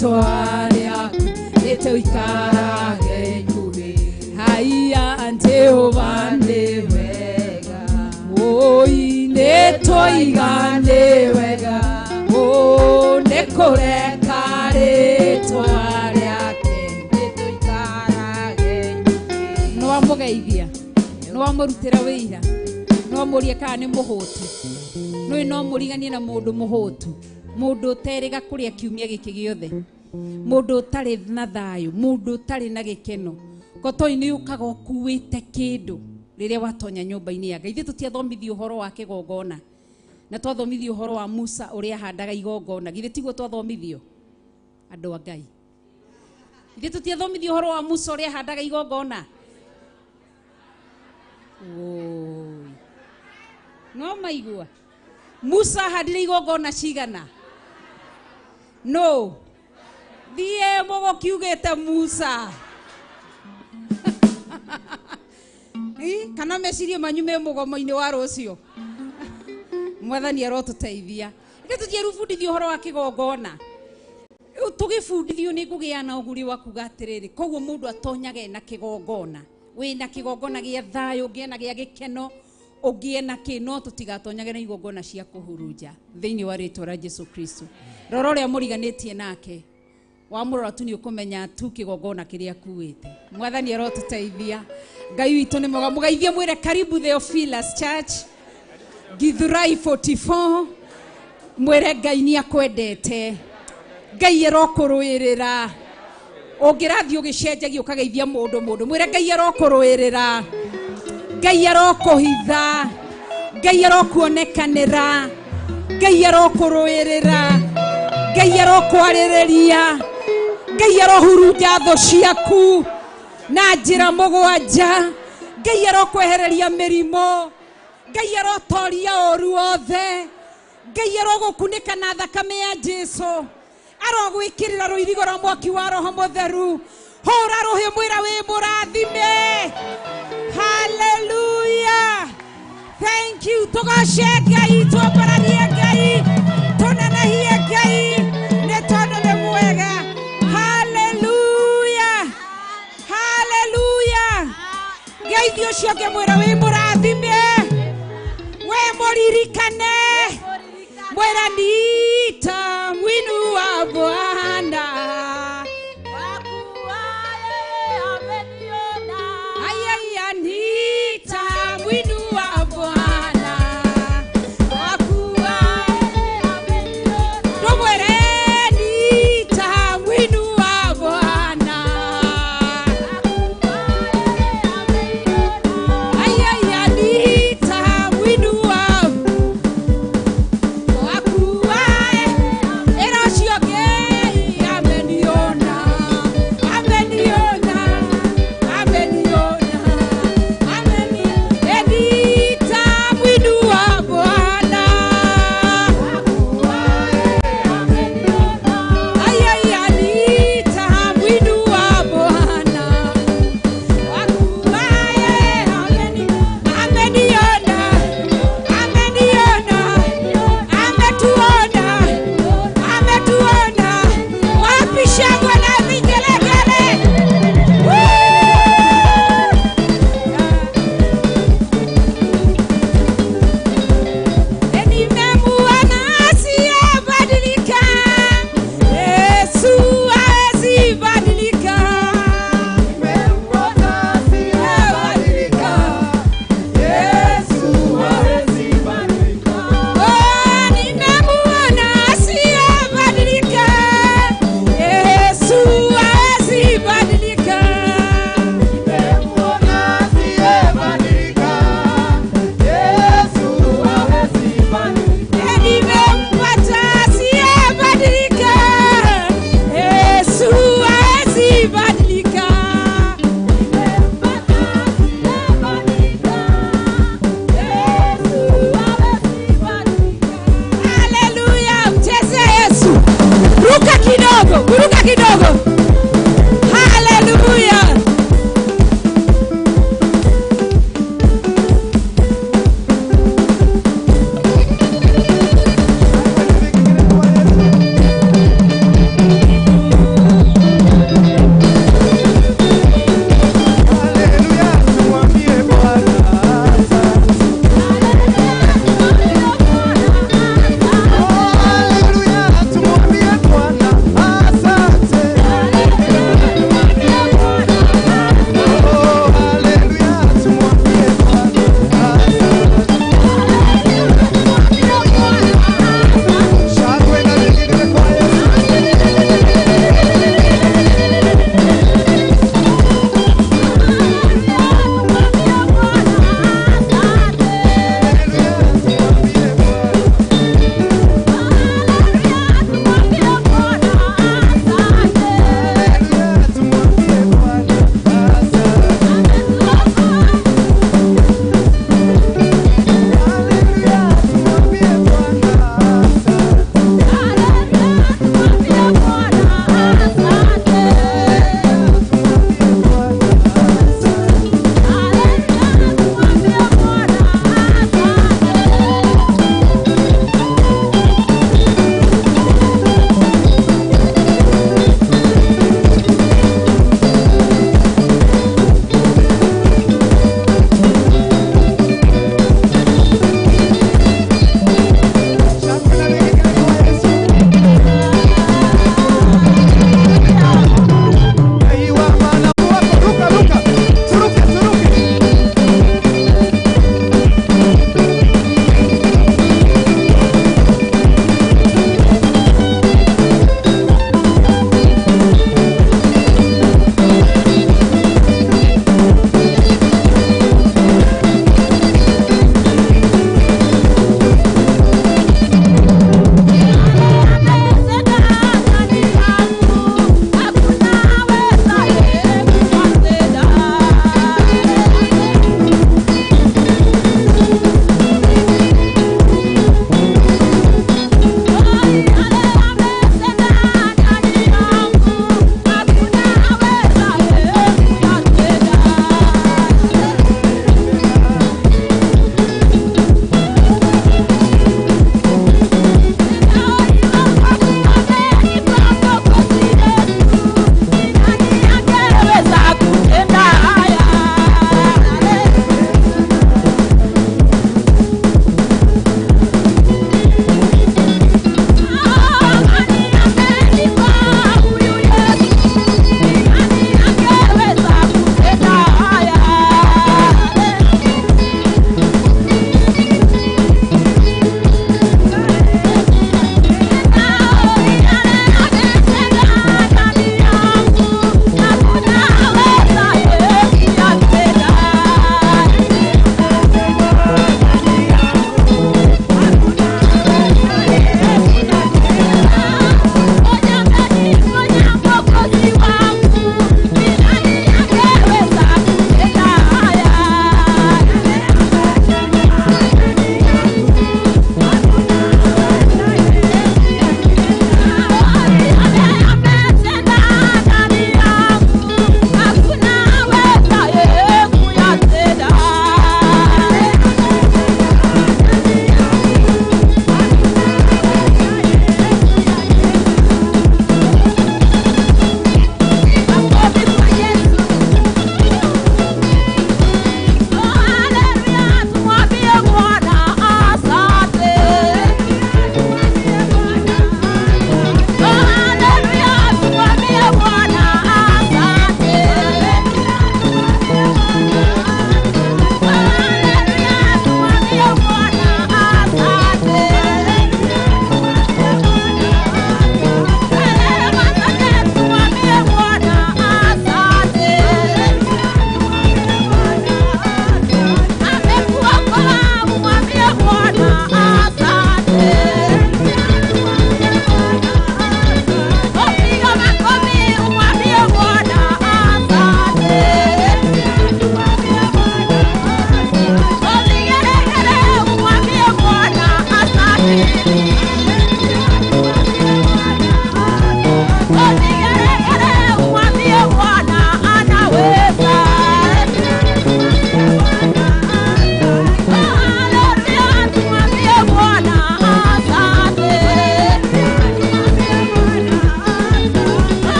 rĩtwa rĩaku nĩtũikarage ikuhĩ. Haiya Jehova nĩ wega, oi nĩtwoiga nĩ wega, o nĩ kũreka rĩtwa rĩake nĩtũikarage ikuhĩ. Nĩwamũgeithia, nĩwamũrutĩra wĩira, nĩwamũrie kana nĩ mũhũtu. Nĩũĩ no mũriganie na mũndũ mũhũtu, mũndũ ũterĩga kũrĩa kiumia gĩkĩ gĩothe, mũndũ ũtarĩ na thayũ, mũndũ ũtarĩ na gĩkeno. Kotoi nĩ ũkaga ũkuĩte kĩndũ rĩrĩa watonya nyũmba-inĩ ya Ngai. Ithuĩ tũtiathomithio ũhoro wa kĩgongona, na twathomithio ũhoro wa Musa ũrĩa ahandaga igongona. Githĩ tiguo twathomithio, andũ a Ngai? Ithuĩ tũtiathomithio ũhoro wa Musa ũrĩa ahandaga igongona? Oi, no maigua Musa ahandire igongona cigana? No thiĩ mũgũkiugĩte Musa. Kana meciria manyu me mũgomo-inĩ wa rũciũ. Mwathani arotũteithia. Reke tũthiĩ rũbundithio ũhoro wa kĩgongona. Rĩu tũgĩbundithio nĩ ngũgĩa na ũguri wa kuga atĩrĩrĩ, koguo mũndũ atonyage na kĩgongona. Wĩna kĩgongona gĩa thayũ, ũngĩe na gĩa gĩkeno, ũngĩe na kĩ, no tũtigatonyage na igongona cia kũhurunja thĩinĩ wa rĩtwa rĩa Jesu Kristo. Rora ũrĩa mũriganĩtie nake, wamũrora tu nĩ ũkũmenya tu kĩgongona kĩrĩa akuĩte. Mwathani arotũteithia. Ngai witũ nĩ mwega. Mũgeithie mwĩre karibu Theophilus Church Githurai 44. Mwĩre Ngai nĩ akwendete, Ngai arokũrũĩrĩra. Ũngĩrathiĩ ũgĩcenjagia ũkageithia mũndũ mũndũ, mwĩre Ngai arokũrũĩrĩra, Ngai arokũhitha, Ngai arokuonekanĩra, Ngai arokũrũĩrĩra, Ngai arokwarĩrĩria, Ngai arohurunja thũ ciaku na njĩra mũgwanja, Ngai arokwehereria mĩrimũ, Ngai arotoria ũru wothe, Ngai arogũkunĩka na thakame ya Jesu, arogwĩkĩrĩra rũirigo rwa mwaki wa Roho Mũtheru. Hũra rũhĩ mwĩra wĩ mũrathime. Hallelujah. Thank you. Tũgoce Ngai, twambararie Ngai, tũnenehie Ngai nĩ tondũ nĩ mwega. Hallelujah. Hallelujah. Ngeithie ũcio ũngĩ mwĩra wĩ mũrathime, we mũririkane, mwĩra nitamwinua Bwana. Ayaya, nitamwinua Bwana kwa kuwa ndũmwĩre nitamwinua Bwana. Ayaya, nitamwinua kwa kuwa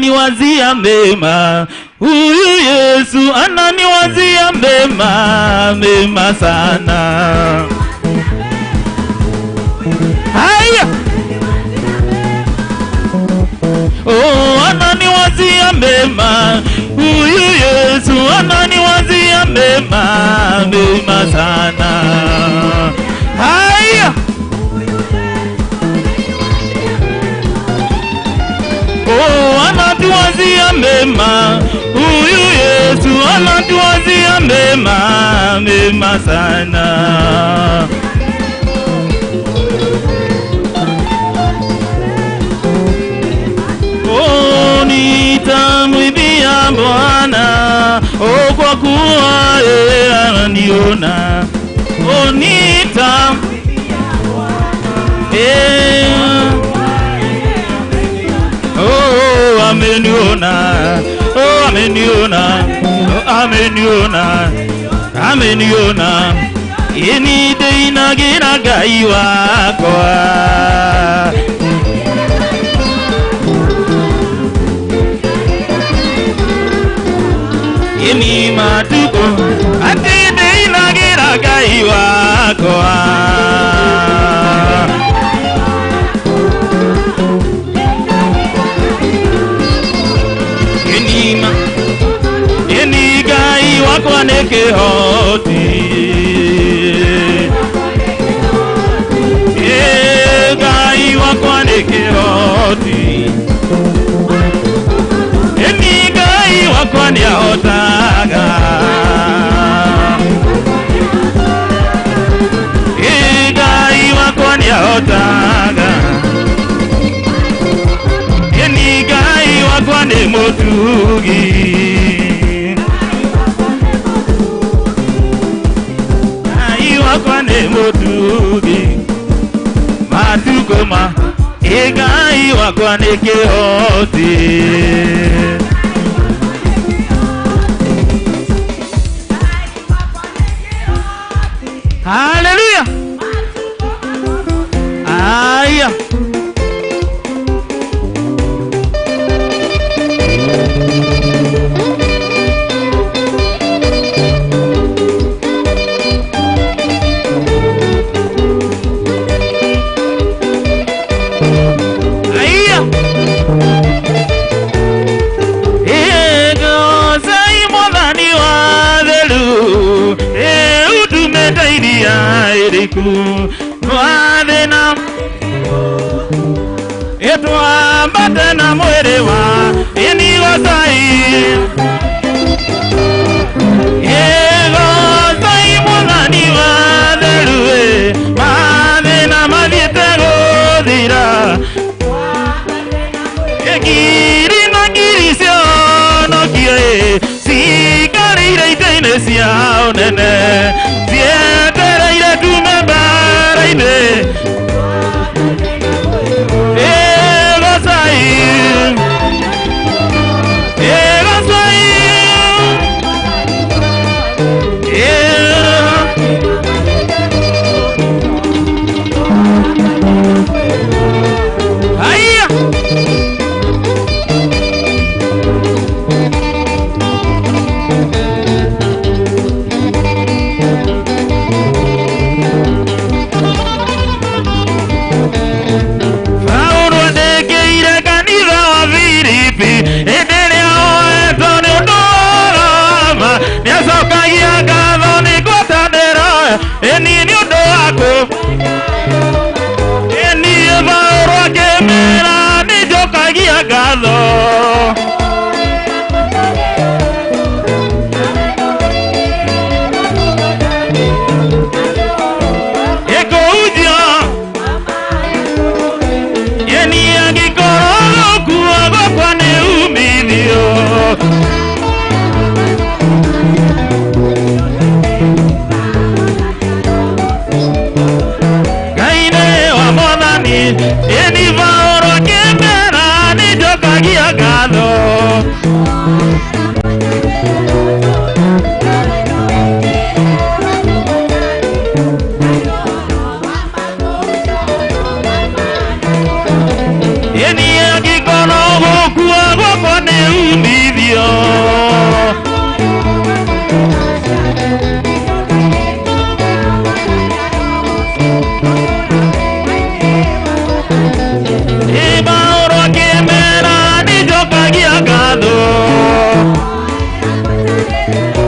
ananiwazia mema. Huyu Yesu ananiwazia mema, mema sana. Haya! Oh, ananiwazia mema. Huyu Yesu ananiwazia mema, mema sana. Haya! Oh, anatuwazia mema. Huyu Yesu anatuwazia mema, mema sana. Oh, nitamwimbia Bwana, oh, kwa kuwa yeye ananiona. Oh, nitamwimbia Bwana, oh, ameniona, oh, ameniona, oh, ameniona, ameniona. Ini ndĩinagĩra Ngai wakwa. Ini matuko atĩ ndĩinagĩra Ngai wakwa. Ini Ngai wakwa nĩ kĩhoti. Ngai wakwa nĩ kĩhoti. Ini Ngai wakwa nĩahotaga. Ngai wakwa nĩahotaga. Ini Ngai wakwa nĩ mũtugi. Ngai wakwa nĩ mũtugi. Matukũ ma Ngai wakwa nĩ kĩhoti. Hallelujah. Aya. Aya. Ego sai mwathani wa theru. Utumete iria iriku. Twathĩna twambate na mwĩrĩ wa ĩni gocai. Gocai mwathani wa theru, mathĩna mathiĩte gũthira. Ngiri na ngiri cionokio cikarĩire itĩ-inĩ cia ũnene, cietereire tume mbara-inĩ. Gocai, gocai. Aya. Paulo andĩkĩire kanitha wa Filipi hĩndĩ ĩrĩa oetwo nĩ ũndũ wa Roma, nĩacokagia ngatho nĩ ngwatanĩro ĩni nĩ ũndũ waku. Ĩni Paulo akĩmera nĩnjokagia ngatho. Ĩkũhunjia ĩni angĩkorwo gũkua gwakwa nĩ umithio. Ngai nĩ wa Mwathani, ĩni Paulo akĩmera nĩnjokagia Hallelujah.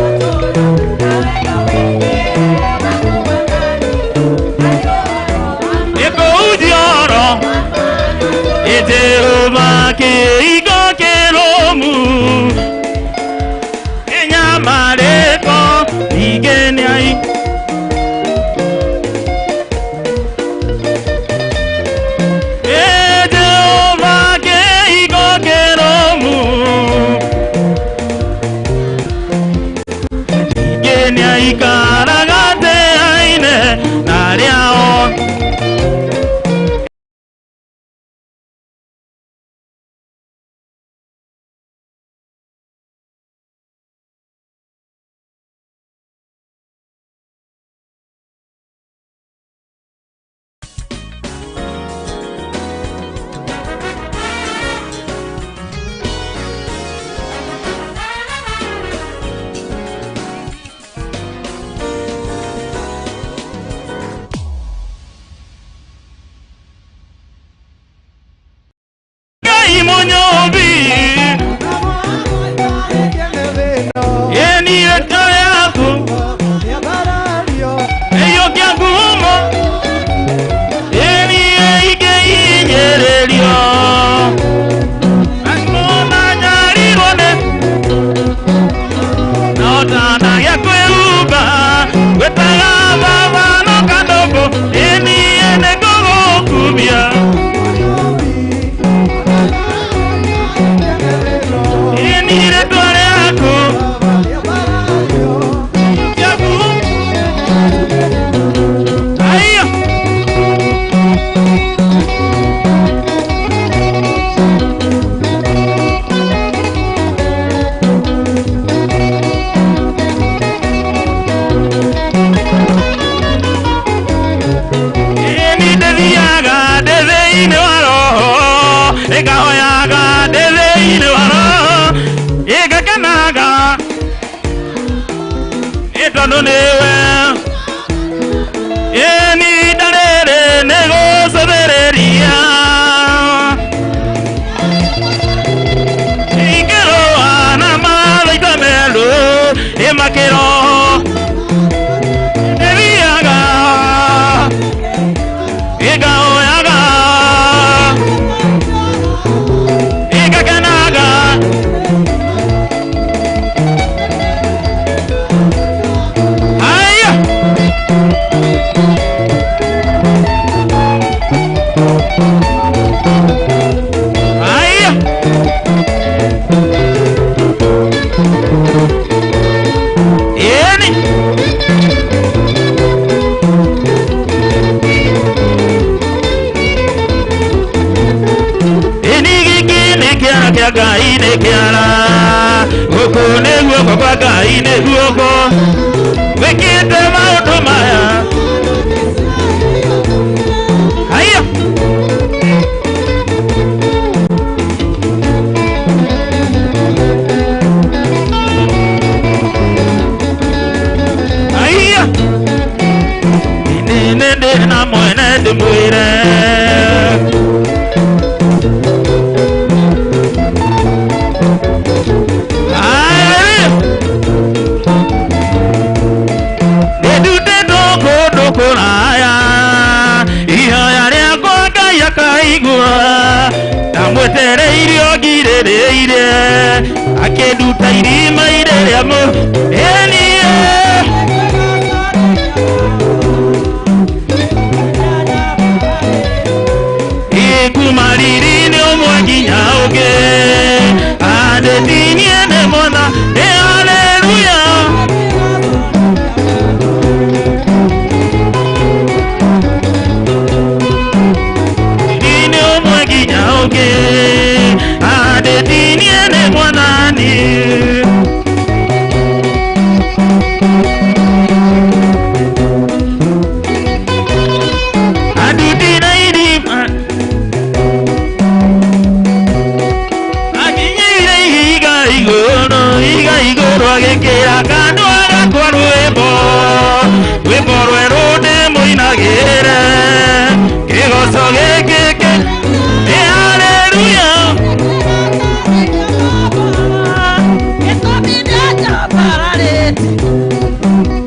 nyambararĩte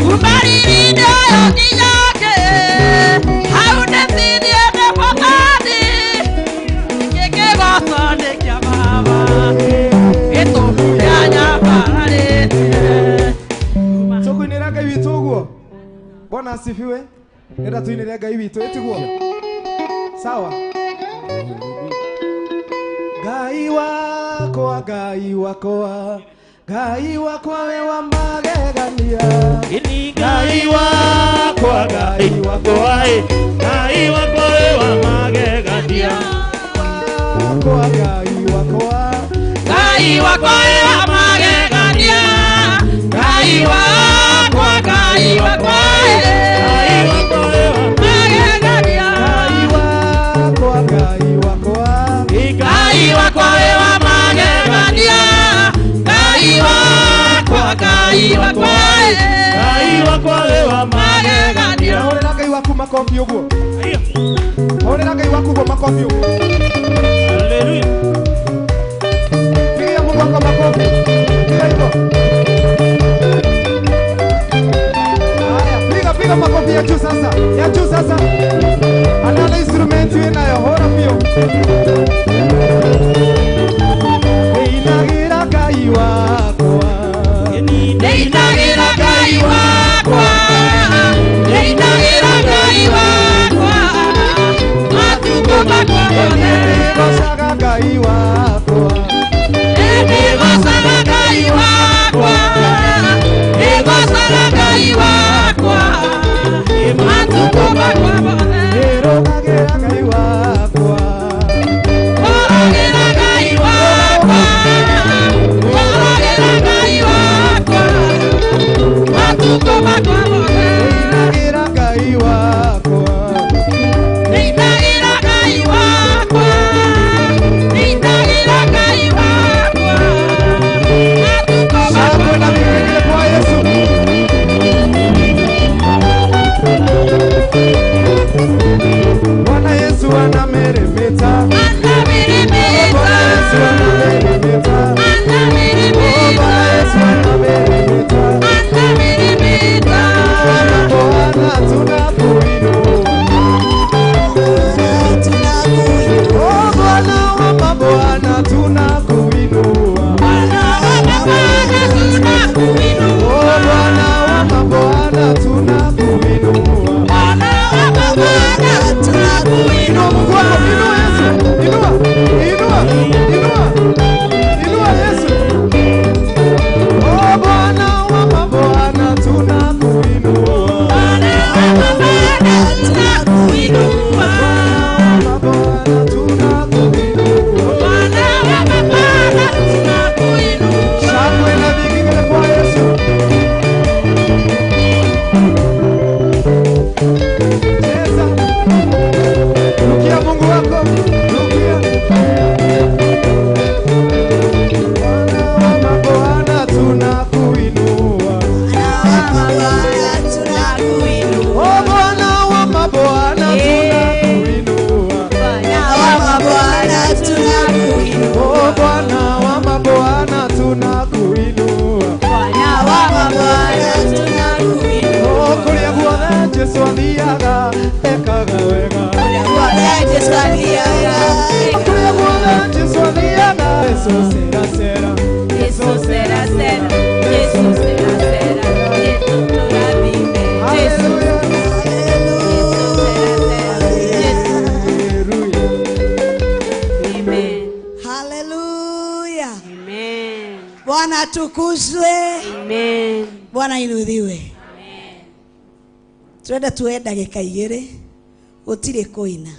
Kuma riri-inĩ ũyũ nginya ũngĩ Hau ndĩthirie nĩ Mwathani Kĩkĩgoco nĩ kĩa baba Gĩtũmi kĩa nyambararĩte Tũkũinĩra Ngai witũ ũguo. Bwana asifiwe. Nenda tuinĩre Ngai witũ ĩtiguo. Sawa. Ngai wakwa, Ngai wakwa, Ngai wakwa we wa magegania. Ngai wakwa, Ngai wakwa, Ngai wakwa we wa magegania. Wakwa, Ngai wakwa, Ngai wakwa we wa magegania. Ngai wakwa, Ngai wakwa, Ngai wakwa we wa magegania. Ngai wakwa, Ngai wakwa, Ngai wakwa we wa magegania. Ngai wakwa, Ngai wakwa, Ngai wakwa we wa magegania. Hũrĩra Ngai waku makobi ũguo. Hũrĩra Ngai waku ũguo makobi ũguo. Hallelujah. Pigia Mungu wako makofi. Piga hivyo. Haya, piga piga makofi ya juu sasa. Ya juu sasa. Another instrument iwe nayo, hora pio. Nĩinagĩra Ngai wakwa. Nĩinagĩra Ngai wakwa. Nĩinagĩra Ngai wakwa. Matukũ makwa mothe. Nĩngũgocaga Ngai wakwa. Nĩngũgocaga Ngai wakwa. Nĩngũgocaga Ngai wakwa. Matukũ makwa mothe. Nĩrũgagĩra Ngai wakwa. Ngoragĩra Ngai wakwa. Ngoragĩra Ngai wakwa. Matukũ makwa mothe. Nĩinagĩra Ngai wakwa. Nĩinagĩra Ngai wakwa. Nĩinagĩra Ngai wakwa. Matukũ makwa Shangwe na mothe. vigelegele kwa Yesu. Bwana Yesu anameremeta. Anameremeta. Bwana Yesu anameremeta. Anameremeta. Bwana Yesu anameremeta. Anameremeta. Bwana tunakuinua. Oh, Bwana wa mabwana tunakuinua. Bwana wa mabwana tunakuinua. Oh, Bwana wa mabwana tunakuinua. Bwana wa mabwana tunakuinua. Inua Mungu wako, inua Yesu, inua, inua, inua, inua Yesu. Oh, Bwana wa mabwana tunakuinua. Bwana wa mabwana tunakuinua. Mabwana tunakuinua. Bwana wa mabwana tunakuinua. Shangwe na vigelegele kwa Yesu. Cheza. Rukia Mungu wako, rukia. Bwana wa mabwana tunakuinua. Oh, Bwana wa mabwana tunakuinua. Oh, Bwana wa mabwana tunakuinua. Oh, kũrĩa guothe Jesũ athiaga ekaga wega. Kũrĩa guothe Jesũ athiaga, Jesũ cera cera. Jesũ cera cera, Jesũ cera cera, Jesũ tũrathime, Jesũ Hallelujah. Jesũ cera cera, Jesũ. Hallelujah. Amen. Haleluya. Amen. Bwana atukuzwe. Amen. Bwana inuliwe. Turenda tuoe ndagĩka igĩrĩ gũtirĩ kũina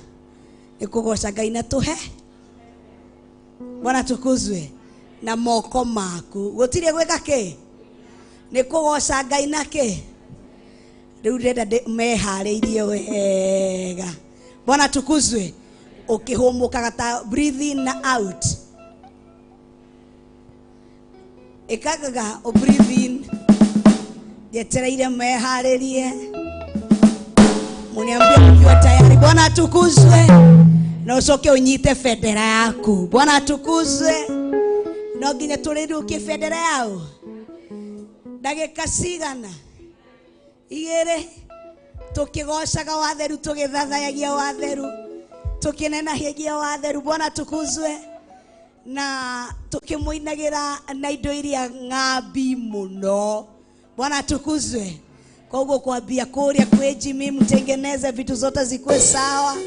nĩ kũgoca Ngai na tũhe Bwana atukuzwe na moko maku gũtirĩ gwĩka kĩ nĩ kũgoca Ngai na kĩ rĩu ndĩrenda meharĩirie wega Bwana atukuzwe ũkĩhũmũkaga ta breathe in na out ĩkagaga ũ breathe in njetereire meharĩrie muniambie mkiwa tayari. Bwana atukuzwe. Na ucoke unyite bendera yaku. Bwana atukuzwe. No nginya tũrĩrũkie bendera yao. Ndagĩka cigana igĩrĩ tukigocaga watheru tugithathayagia watheru tukinenahagia watheru. Bwana tukuzwe na tukimuinagira na indo iria ng'ambi muno. Bwana tukuzwe. Koguo kwambia kuria kwi Jimmy mtengeneze vitu zote zikuwe sawa.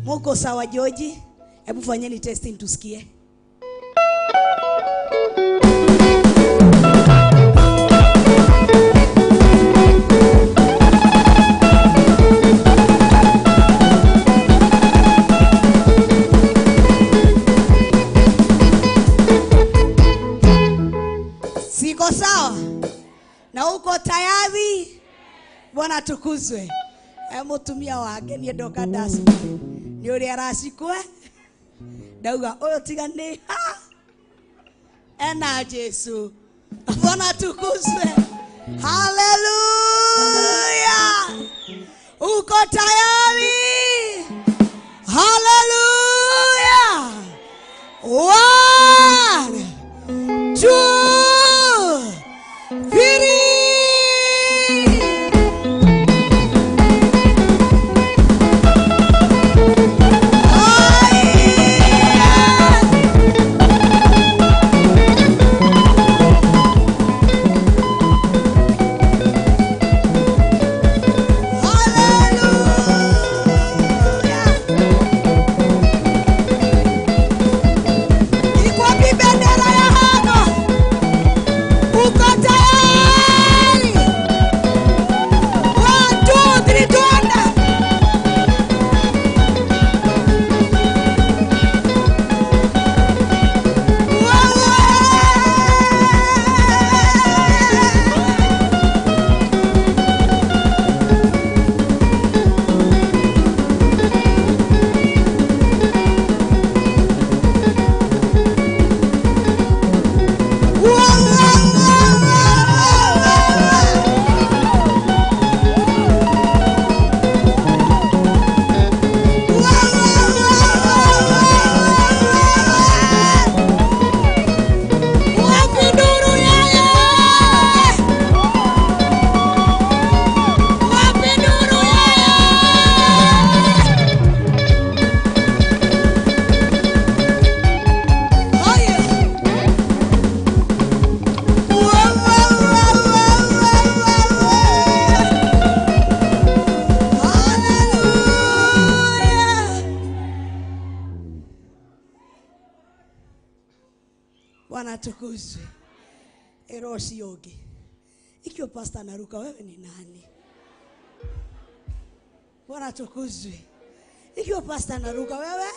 Muko sawa George? Hebu fanyeni testing tusikie. Siko sawa? Na uko tayari? Bwana tukuzwe. Mutumia wake ni ndoka dasi. Ni uri aracikwe. Ndauga uyu tiga ni ha. Ena Jesu. Bwana tukuzwe. Hallelujah. Uko tayari? Hallelujah. 1 2 3. Bwana tukuzwe. Erosi yogi. Ikiwa pastor anaruka wewe ni nani? Bwana tukuzwe. Ikiwa pastor anaruka wewe,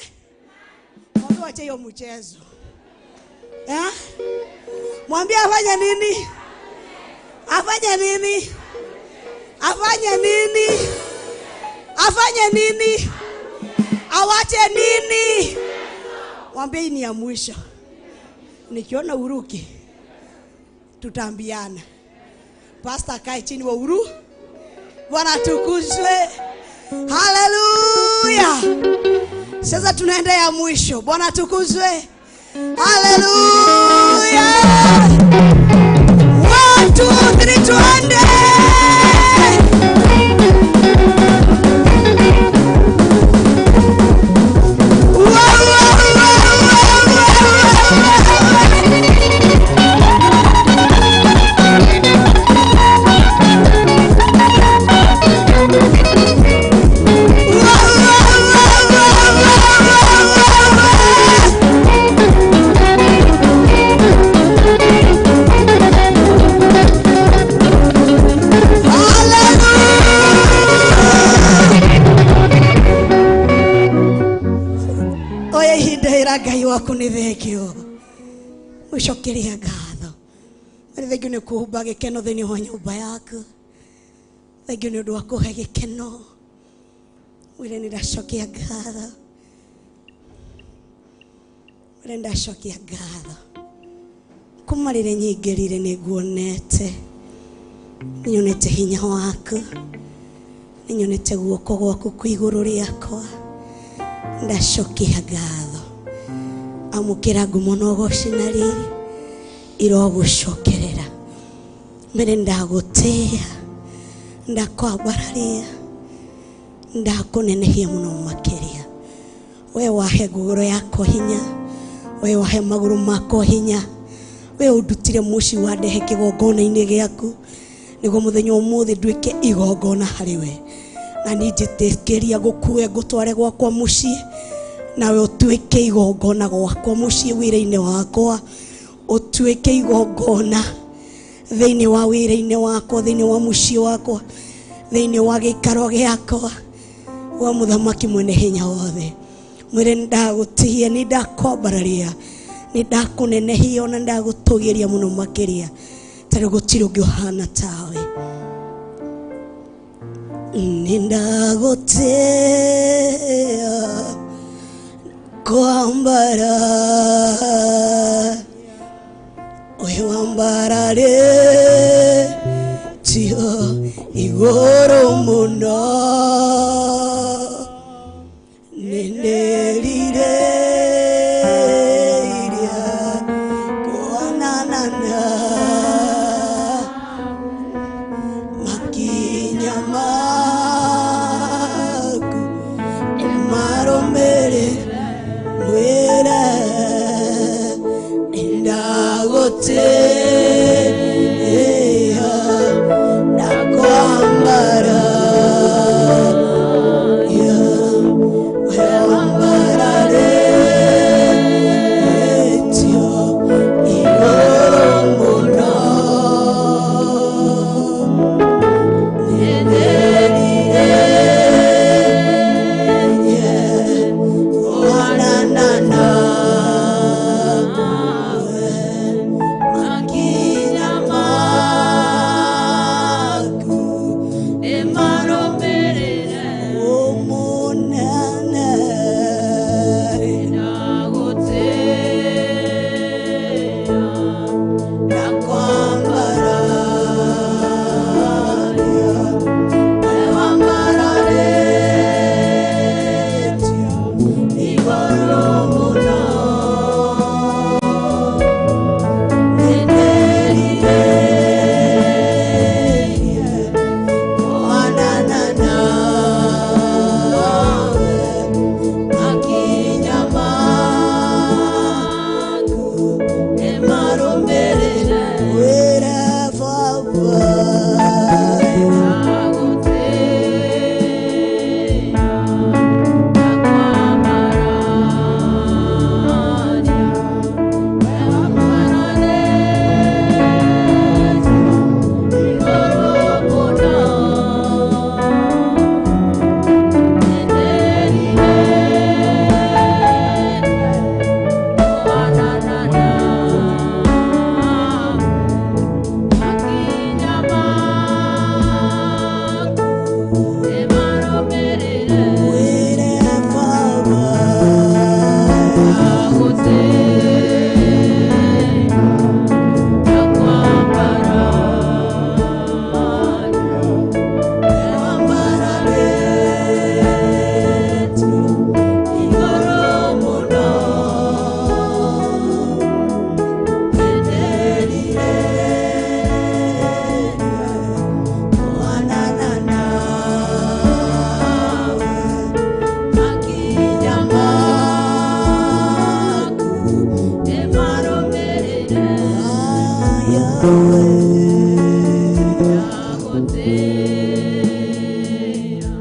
mwambie ache hiyo mchezo. Eh? Mwambie afanye nini? Afanye nini? Afanye nini? Afanye nini? Awache nini? Mwambie ni ya mwisho. Nikiona uruki tutaambiana. Pastor kae chini wa uru. Bwana tukuzwe. Hallelujah. Sasa tunaenda ya mwisho. Bwana tukuzwe. Hallelujah. 1 2 3 tuende. Ngai waku nĩ thengio. Mũcokerie ngatho. Nĩ thengio nĩ kũhumba gĩkeno thĩinĩ wa nyũmba yaku. Thengio nĩ ũndũ wa kũhe gĩkeno. Mwĩre nĩ ndacokia ngatho. Mwĩre ndacokia ngatho. Kuma rĩrĩa nyingĩrire nĩ nguonete. Nĩ nyonete hinya waku. Nĩ nyonete guoko gwaku kwĩ igũrũ rĩakwa. Ndacokia ngatho. Amũkĩra ngumo na ũgoci na riri irogũcokerera. Mbere ndagotea ndakwambararia ndakunenehia muno makiria. We wahe ngoro yakwa hinya, we wahe maguru makwa hinya, we undutire muci wa ndehe kigongona-inĩ gĩaku nĩguo mũthenya ũmũthĩ nduĩke igongona harĩ we. Na niĩ njĩtĩkĩria gũkue ngũtware gwakwa mũciĩ, nawe ũtuĩke igongona gwakwa mũciĩ wĩra-inĩ wakwa, ũtuĩke igongona thĩinĩ wa wĩra-inĩ wakwa, thĩinĩ wa mũciĩ wakwa, thĩinĩ wa gĩikaro gĩakwa wa mũthamaki mwene hinya wothe. Mwĩre ndagũtĩia, nĩ ndakwambararia, nĩ ndakũnenehia ona ndagũtũgĩria mũno makĩria, tondũ gũtirĩ ũngĩ ũhana tawe. Nĩ ndagũtĩia kwambara we wambararĩtio igũrũ mũno, nĩ ndĩrirĩirie kuonana na makinya maku nĩmarũmĩrĩre mwĩre nĩ ndagũtĩĩa ndakwambara we wambararĩtio igũrũ mũno, nĩ ndĩrirĩirie kuonana nawe makinya maku Nĩmarũmĩrĩre ũmũnene ndagũtĩĩa ndakwambararia we wambararĩtio igũrũ mũno, nĩ ndĩrirĩirie kuonana nawe makinya maku nĩmarũmĩrĩre wĩre Baba. ndagũtĩĩa ndakwambararia we wambararĩtio igũrũ mũno, nĩ ndĩrirĩirie kuonana nawe makinya maku nĩmarũmĩrĩre Wĩre Baba. ndagũtĩĩa ndakwambararia we wambararĩtio igũrũ mũno, nĩ ndĩrirĩirie Kuonana nawe makinya maku nĩmarũmĩrĩre ndagũtĩĩa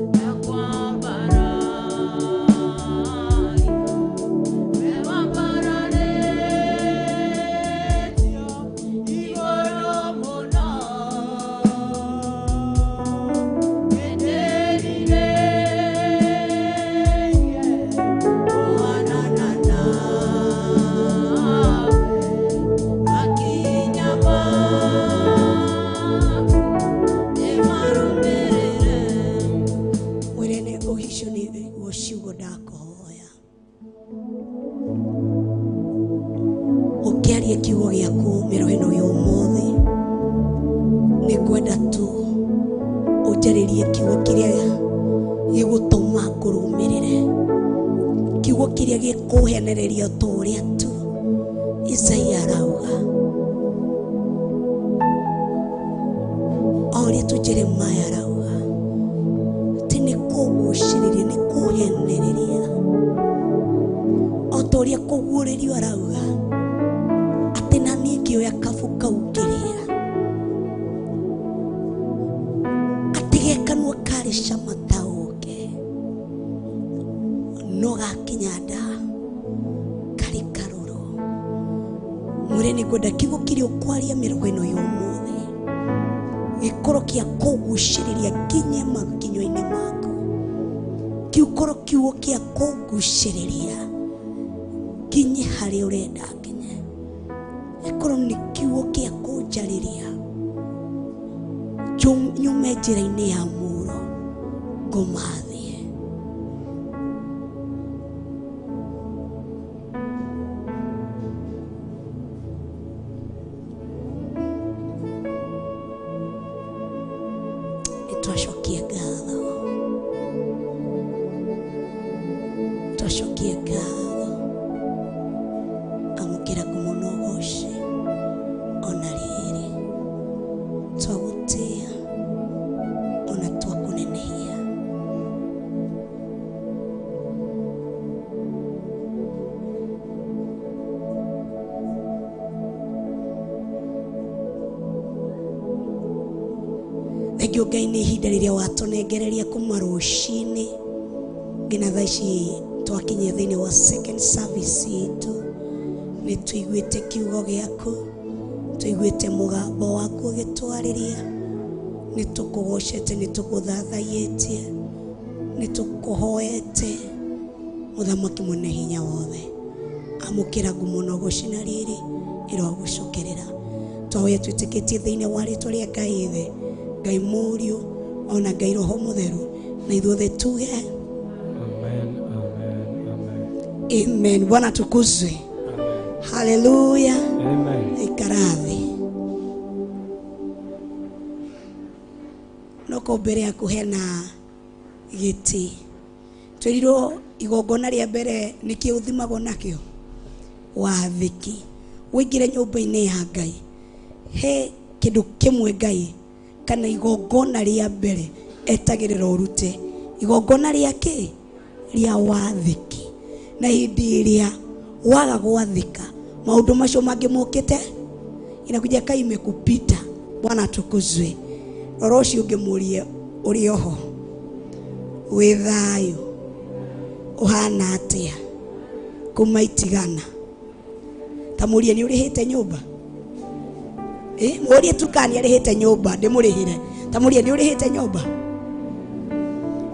ndakwambararia we wambararĩtio igũrũ mũno, nĩ ndĩrirĩirie kuonana nawe makinya maku nĩmarũmĩrĩre. Mwĩre nĩ ũhicio nĩguo ciugo ndakũhoya, ũkĩaria kiugo gĩaku mĩro ĩno ya ũmũthĩ, nĩ ngwenda tu ũnjarĩrie kiugo kĩrĩa gĩgũtũma ngũrũmĩrĩre, kiugo kĩrĩa gĩkũhenereria ta ũrĩa tu Isaia arauga. O ũrĩa tu Jeremiah arauga atĩ nĩ kũgucĩrĩria, nĩ kũhenereria. O ta ũrĩa kũguũrĩrio arauga atĩ na niĩ ngĩoya kabu kau ngĩrĩa, atĩ ge kanua karĩ cama ta ũũkĩ, no gakinya nda karĩ karũrũ. Mwĩre nĩ ngwenda kiugo kĩrĩa ũkwaria mĩrogo ĩno ya ũmũthĩ gĩkorwo kĩa kũgucĩrĩria nginya makinyũ-inĩ maku, kiukorwo kiugo kĩa kũgucĩrĩria nginya harĩa ũrenda nginye, gĩkorwo nĩ kiugo kĩa kũnjarĩria nyume njĩra-inĩ ya mũro ngũmathiĩ. Nĩtwacokia ngatho, twacokia ngatho. Amũkĩra ngumo na ũgoci ona rĩrĩ, twagũtĩa ona twakũnenehia. Thengio Ngai nĩ ihinda rĩrĩa watũnengereria kuma rũcinĩ nginya thaa ici twakinyia thĩinĩ wa second service itũ. Nĩ tũiguĩte kiugo gĩaku, tũiguĩte mũgambo waku ũgĩtwarĩria, nĩ tũkũgocete, nĩ tũgũthathaiĩtie, nĩ tũkũhoete. Mũthamaki mwene hinya wothe, amũkĩra ngumo na ũgoci na riri ĩrogũcokerera. Twahoya twĩtĩkĩtie thĩinĩ wa rĩtwa rĩa Ngai Ithe, Ngai Mũriũ, ona Ngai Roho Mũtheru, na ithuothe tuge Amen, amen, amen. amen. Bwana atukuzwe. Haleluya. Amen. Ikara thĩ. No kũu mbere yaku hena gĩtĩ. Twĩrirwo igongona rĩa mbere nĩkĩ ũthimagwo nakĩo? Wathĩki. Ũingĩre nyũmba-inĩ ya Ngai, he kĩndũ kĩmwe Ngai kana igongona rĩa mbere etagĩrĩra ũrute, igongona rĩa kĩ? Rĩa wathĩki. Na hĩndĩ ĩrĩa waga gwathĩka, maũndũ macio mangĩ mokĩte inakuja kai imekupita. Bwana atukuzwe. Rora ũcio ũngĩ mũrie ũrĩ oho, wĩ thayũ, ũhana atĩa kuma itigana? Ta mũrie nĩ ũrĩhĩte nyũmba? Mũrie tu kana nĩ arĩhĩte nyũmba, ndĩmũrĩhĩre. Ta mũrie nĩ ũrĩhĩte nyũmba?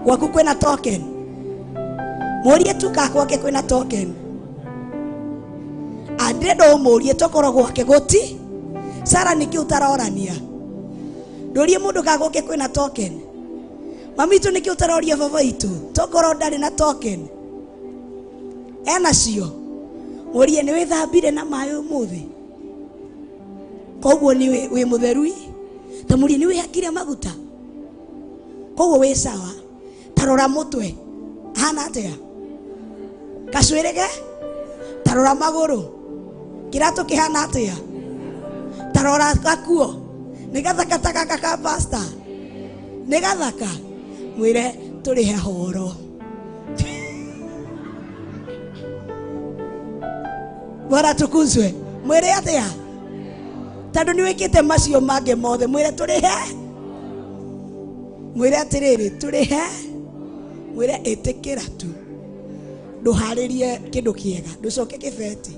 Gwaku kwĩna token? Mũrie tu kana gwake kwĩna token? Andĩrenda ũmũrie tokorwo gwake gũti. Sara nĩkĩ ũtarorania? Ndũrie mũndũ kana gwake kwĩna token. Mami itũ nĩkĩ ũtaroria baba itũ tokorwo ndarĩ na token? Ena cio. Mũrie nĩ wĩthambire na maĩ ũmũthĩ? Koguo nĩ wĩ mũtheru? Ta mũrie nĩ wĩhakire maguta? Koguo wĩ sawa? Ta rora mũtwe hana atĩa? Gacuĩrĩ ge? Ta rora magũrũ, kĩratũ kĩhana atĩa? Ta rora gakuo, nĩ gathaka ta gaka ka pastor? Nĩ gathaka? Mwĩre tũrĩhe horo. Bwana atukuzwe. Mwĩre atĩa? Tondũ nĩ wĩkĩte macio mangĩ mothe, mwĩre tũrĩhe. Mwĩre atĩrĩrĩ, tũrĩhe. Mwĩre ĩtĩkĩra tu, ndũharĩrie kĩndũ kĩega, ndũcoke kĩbeti.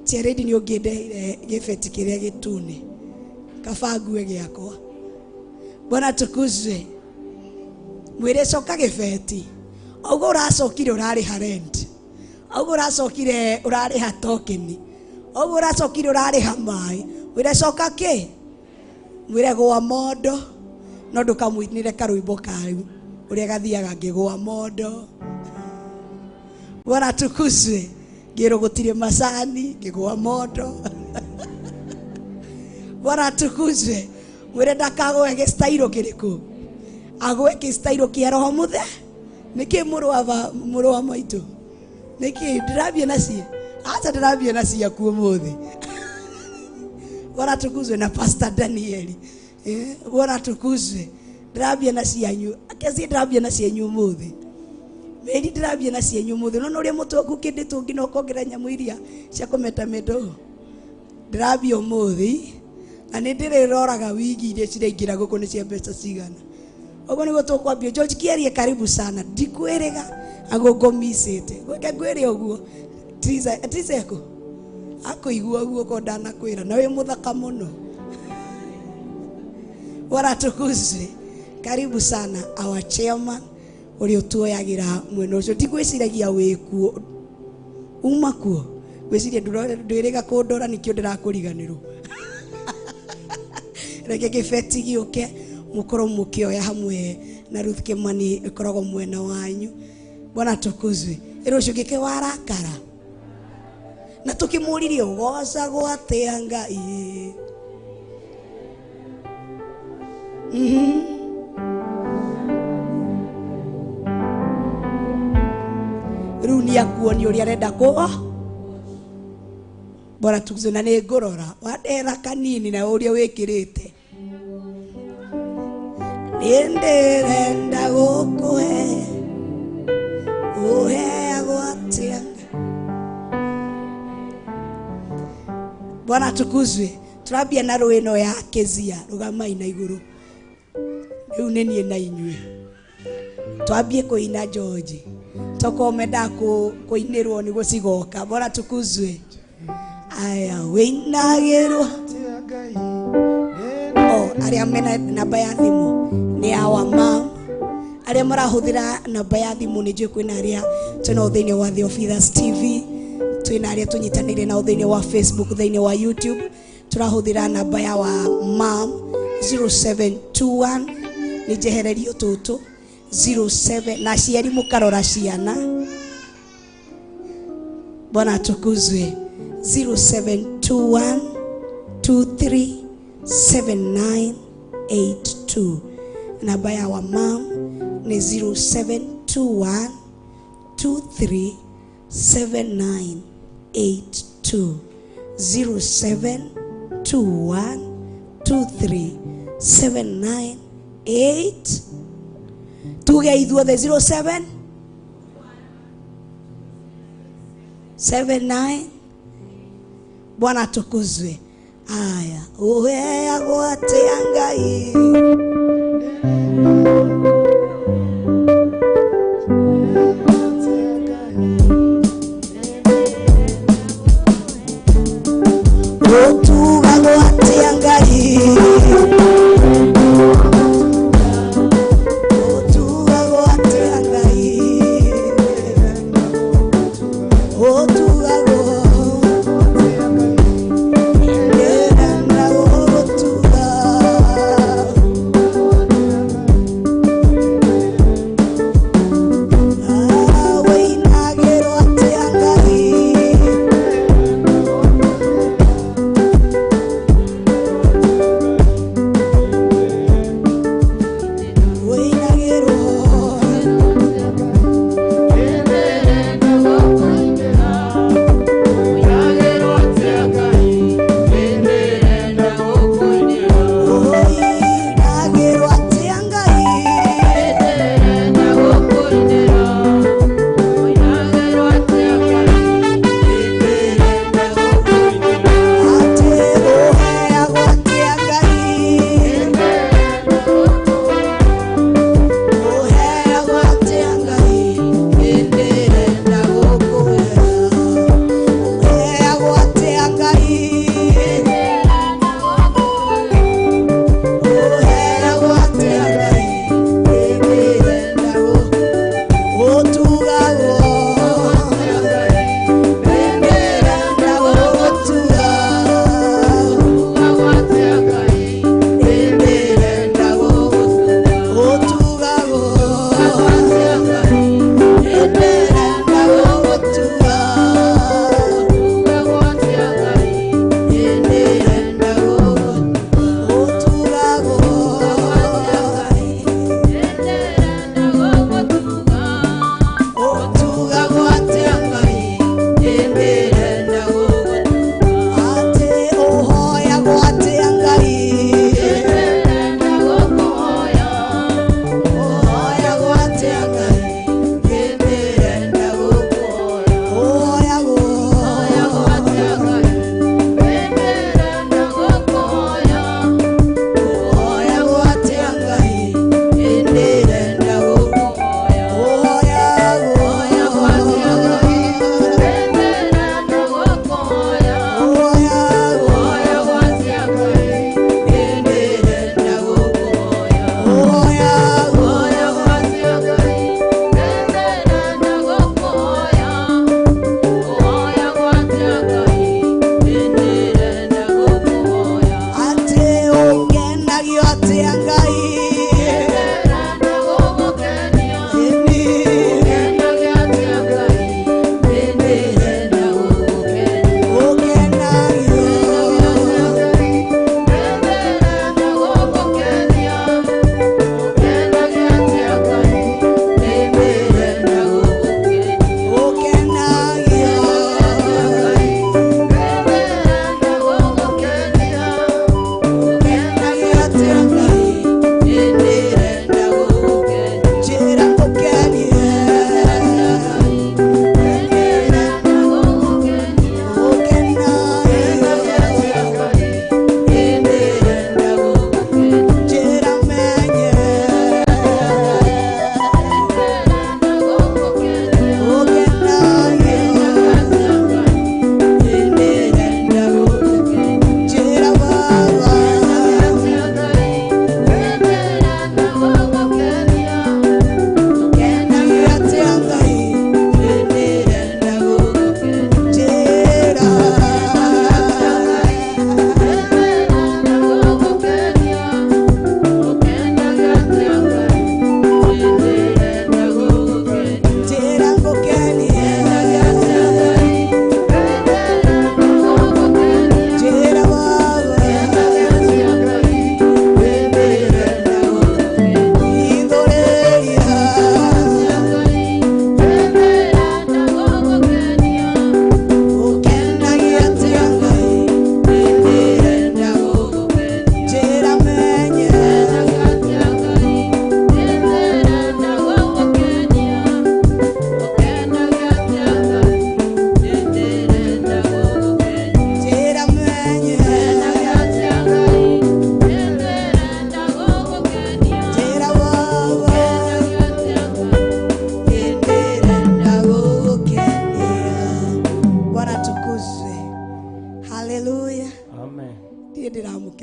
Cheredi nĩ ũngĩndeheire gĩbeti kĩrĩa gĩtune, kaba ngue gĩakwa. Bwana atukuzwe. Mwĩre coka gĩbeti. Auga ũracokire ũrarĩha rent, auga ũracokire ũrarĩha token, auga ũracokire ũrarĩha maĩ. Mwĩre coka kĩ? Mwĩre gwa mondo, no ndũkamũinĩre karwĩmbo kau ũrĩa gathiaga ngĩgwa mondo. Bwana atukuzwe. Ngĩrwo gũtirĩ macani, ngĩgwa mondo. Bwana atukuzwe. Mwĩre ndakagwe gĩstairo kĩrĩkũ, agwe gĩstairo kĩa Roho Mũthe. Nĩkĩ mũrũ wa maitũ? Nĩkĩ ndĩrambia nacio? Acha ndĩrambia na ciaku ũmũthĩ. Bwana tukuzwe na Pastor Danieli. Bwana tukuzwe. Ndĩrambia na cianyu. Akezi ndĩrambia na cianyu ũmũthĩ. Meri ndĩrambia na cianyu ũmũthĩ. No ũrĩa mũtwe waku ũkĩndĩtwo nginya ũkongerera nyamũ iria cia kũmetameta ũũ. Ndĩrambia ũmũthĩ na nĩ ndĩrĩroraga wigi iria ciraingĩra gũkũ nĩ cia mbeca cigana. Ũguo nĩguo tũkwambia. George Kierie karibu sana. Ndikwĩrĩga agũngũmicĩte. Gwĩke ngwĩre ũguo. Triza, Triza eko. Akũigua ũguo ko ndanakwĩra na wĩ mũthaka mũno. Bwana tukuzwe. Karibu sana our chairman ũrĩa ũtuoyagĩra mwena ũcio. Ndigwĩciragia wĩ kuo. Uma kuo. Ngwĩciria ndwĩrĩga kũndora nĩkĩo ndĩrakũriganĩrwo. Reke kĩbeti gĩũke mũkorwo mũkĩoya hamwe na Ruth Kimani ĩkoragwo mwena wanyu. Bwana tukuzwe. Ĩrĩ ũcio gĩke warakara. Na tũkĩmũririe ũgocagwo atĩa Ngai. Rĩu nĩ akuonia ũrĩa arenda kũ Bwana tukuzwe na nĩ ngũrora wandera kanini na ũrĩa wĩkĩrĩte. Nĩ ndĩrenda gũkũhe ũheagwo atĩa. Bwana tukuzwe. Turambia na rũĩ ĩno ya Kezia rũgamai na igũrũ. Rĩu nĩ niĩ na inyuĩ. Twambie kũina George. Toko mendaga kũinĩrwo nĩguo cigoka. Bwana tukuzwe. Aya wĩinagĩrwo. Oh, arĩa mena namba ya thimũ nĩ our mom. Arĩa marahũthĩra namba ya thimũ nĩ njũĩ kwĩna arĩa twĩnao thĩinĩ wa Theophilus TV, twĩna arĩa tũnyitanĩire nao thĩinĩ wa Facebook, thĩinĩ wa YouTube. Tũrahũthĩra namba ya wa mom 0721 nĩ njehererio tũtũ 07 na aciari mũkarora ciana. Bwana tukuzwe. 0721 23 7982. Namba ya wa mom ni 0721 23 7982. 0721 23 798. Tuge ithuothe 07 79. Bwana tukuzwe. Aya uheagwo atĩa Ngai. Ũtugagwo atĩa Ngai. Ũtugagwo atĩa Ngai. Ũtugagwo ndĩrenda gũgũtuga.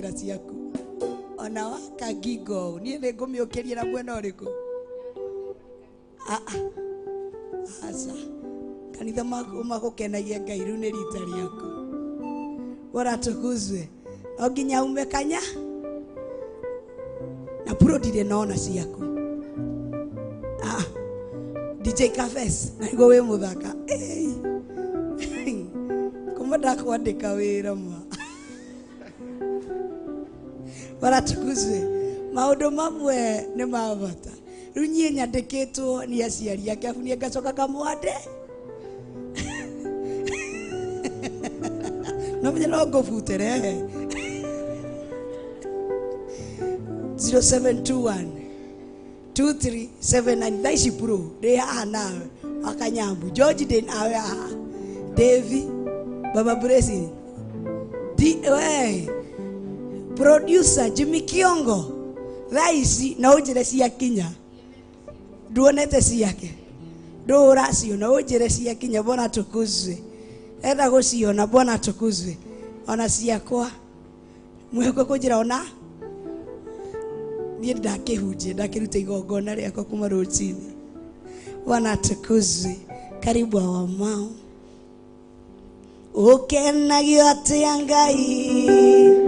Ndamũkĩra ciaku ona waka ngingo niĩ nĩ ngũmĩũkĩria na mwena ũrĩkũ? Aca kanitha magũkenagia Ngai rĩu nĩ rita rĩaku. Bora tukuzwe no nginya ume kanya na puro ndirĩ nona ciaku. DJ Cafes na nĩguo wĩ mũthaka. Kuma ndakwandĩka wĩra ma. Bora tukuzwe maũndũ mamwe nĩ ma bata. Rĩu niĩ nyandĩkĩtwo nĩ aciari ake abu niĩ ngacoka ngamwande. No menye no ngũbutere. 0721 2379 thaa ici bro ndĩ haha nawe Wakanyambu George ndĩ nawe haha Davy Baba Blessing we producer Jimmy Kiongo thaa ici no ũnjĩre ciakinya nduonete ciake ndũraciona ũnjĩre ciakinya. Bwana tukuzwe enda gũciona. Bwana tukuzwe ona ciakwa mwĩhoke kũnjĩra ona niĩ ndakĩhunjia ndakĩruta igongona rĩakwa kuma rũcinĩ. Bwana tukuzwe. Karibu awamao ũkenagio atĩa Ngai.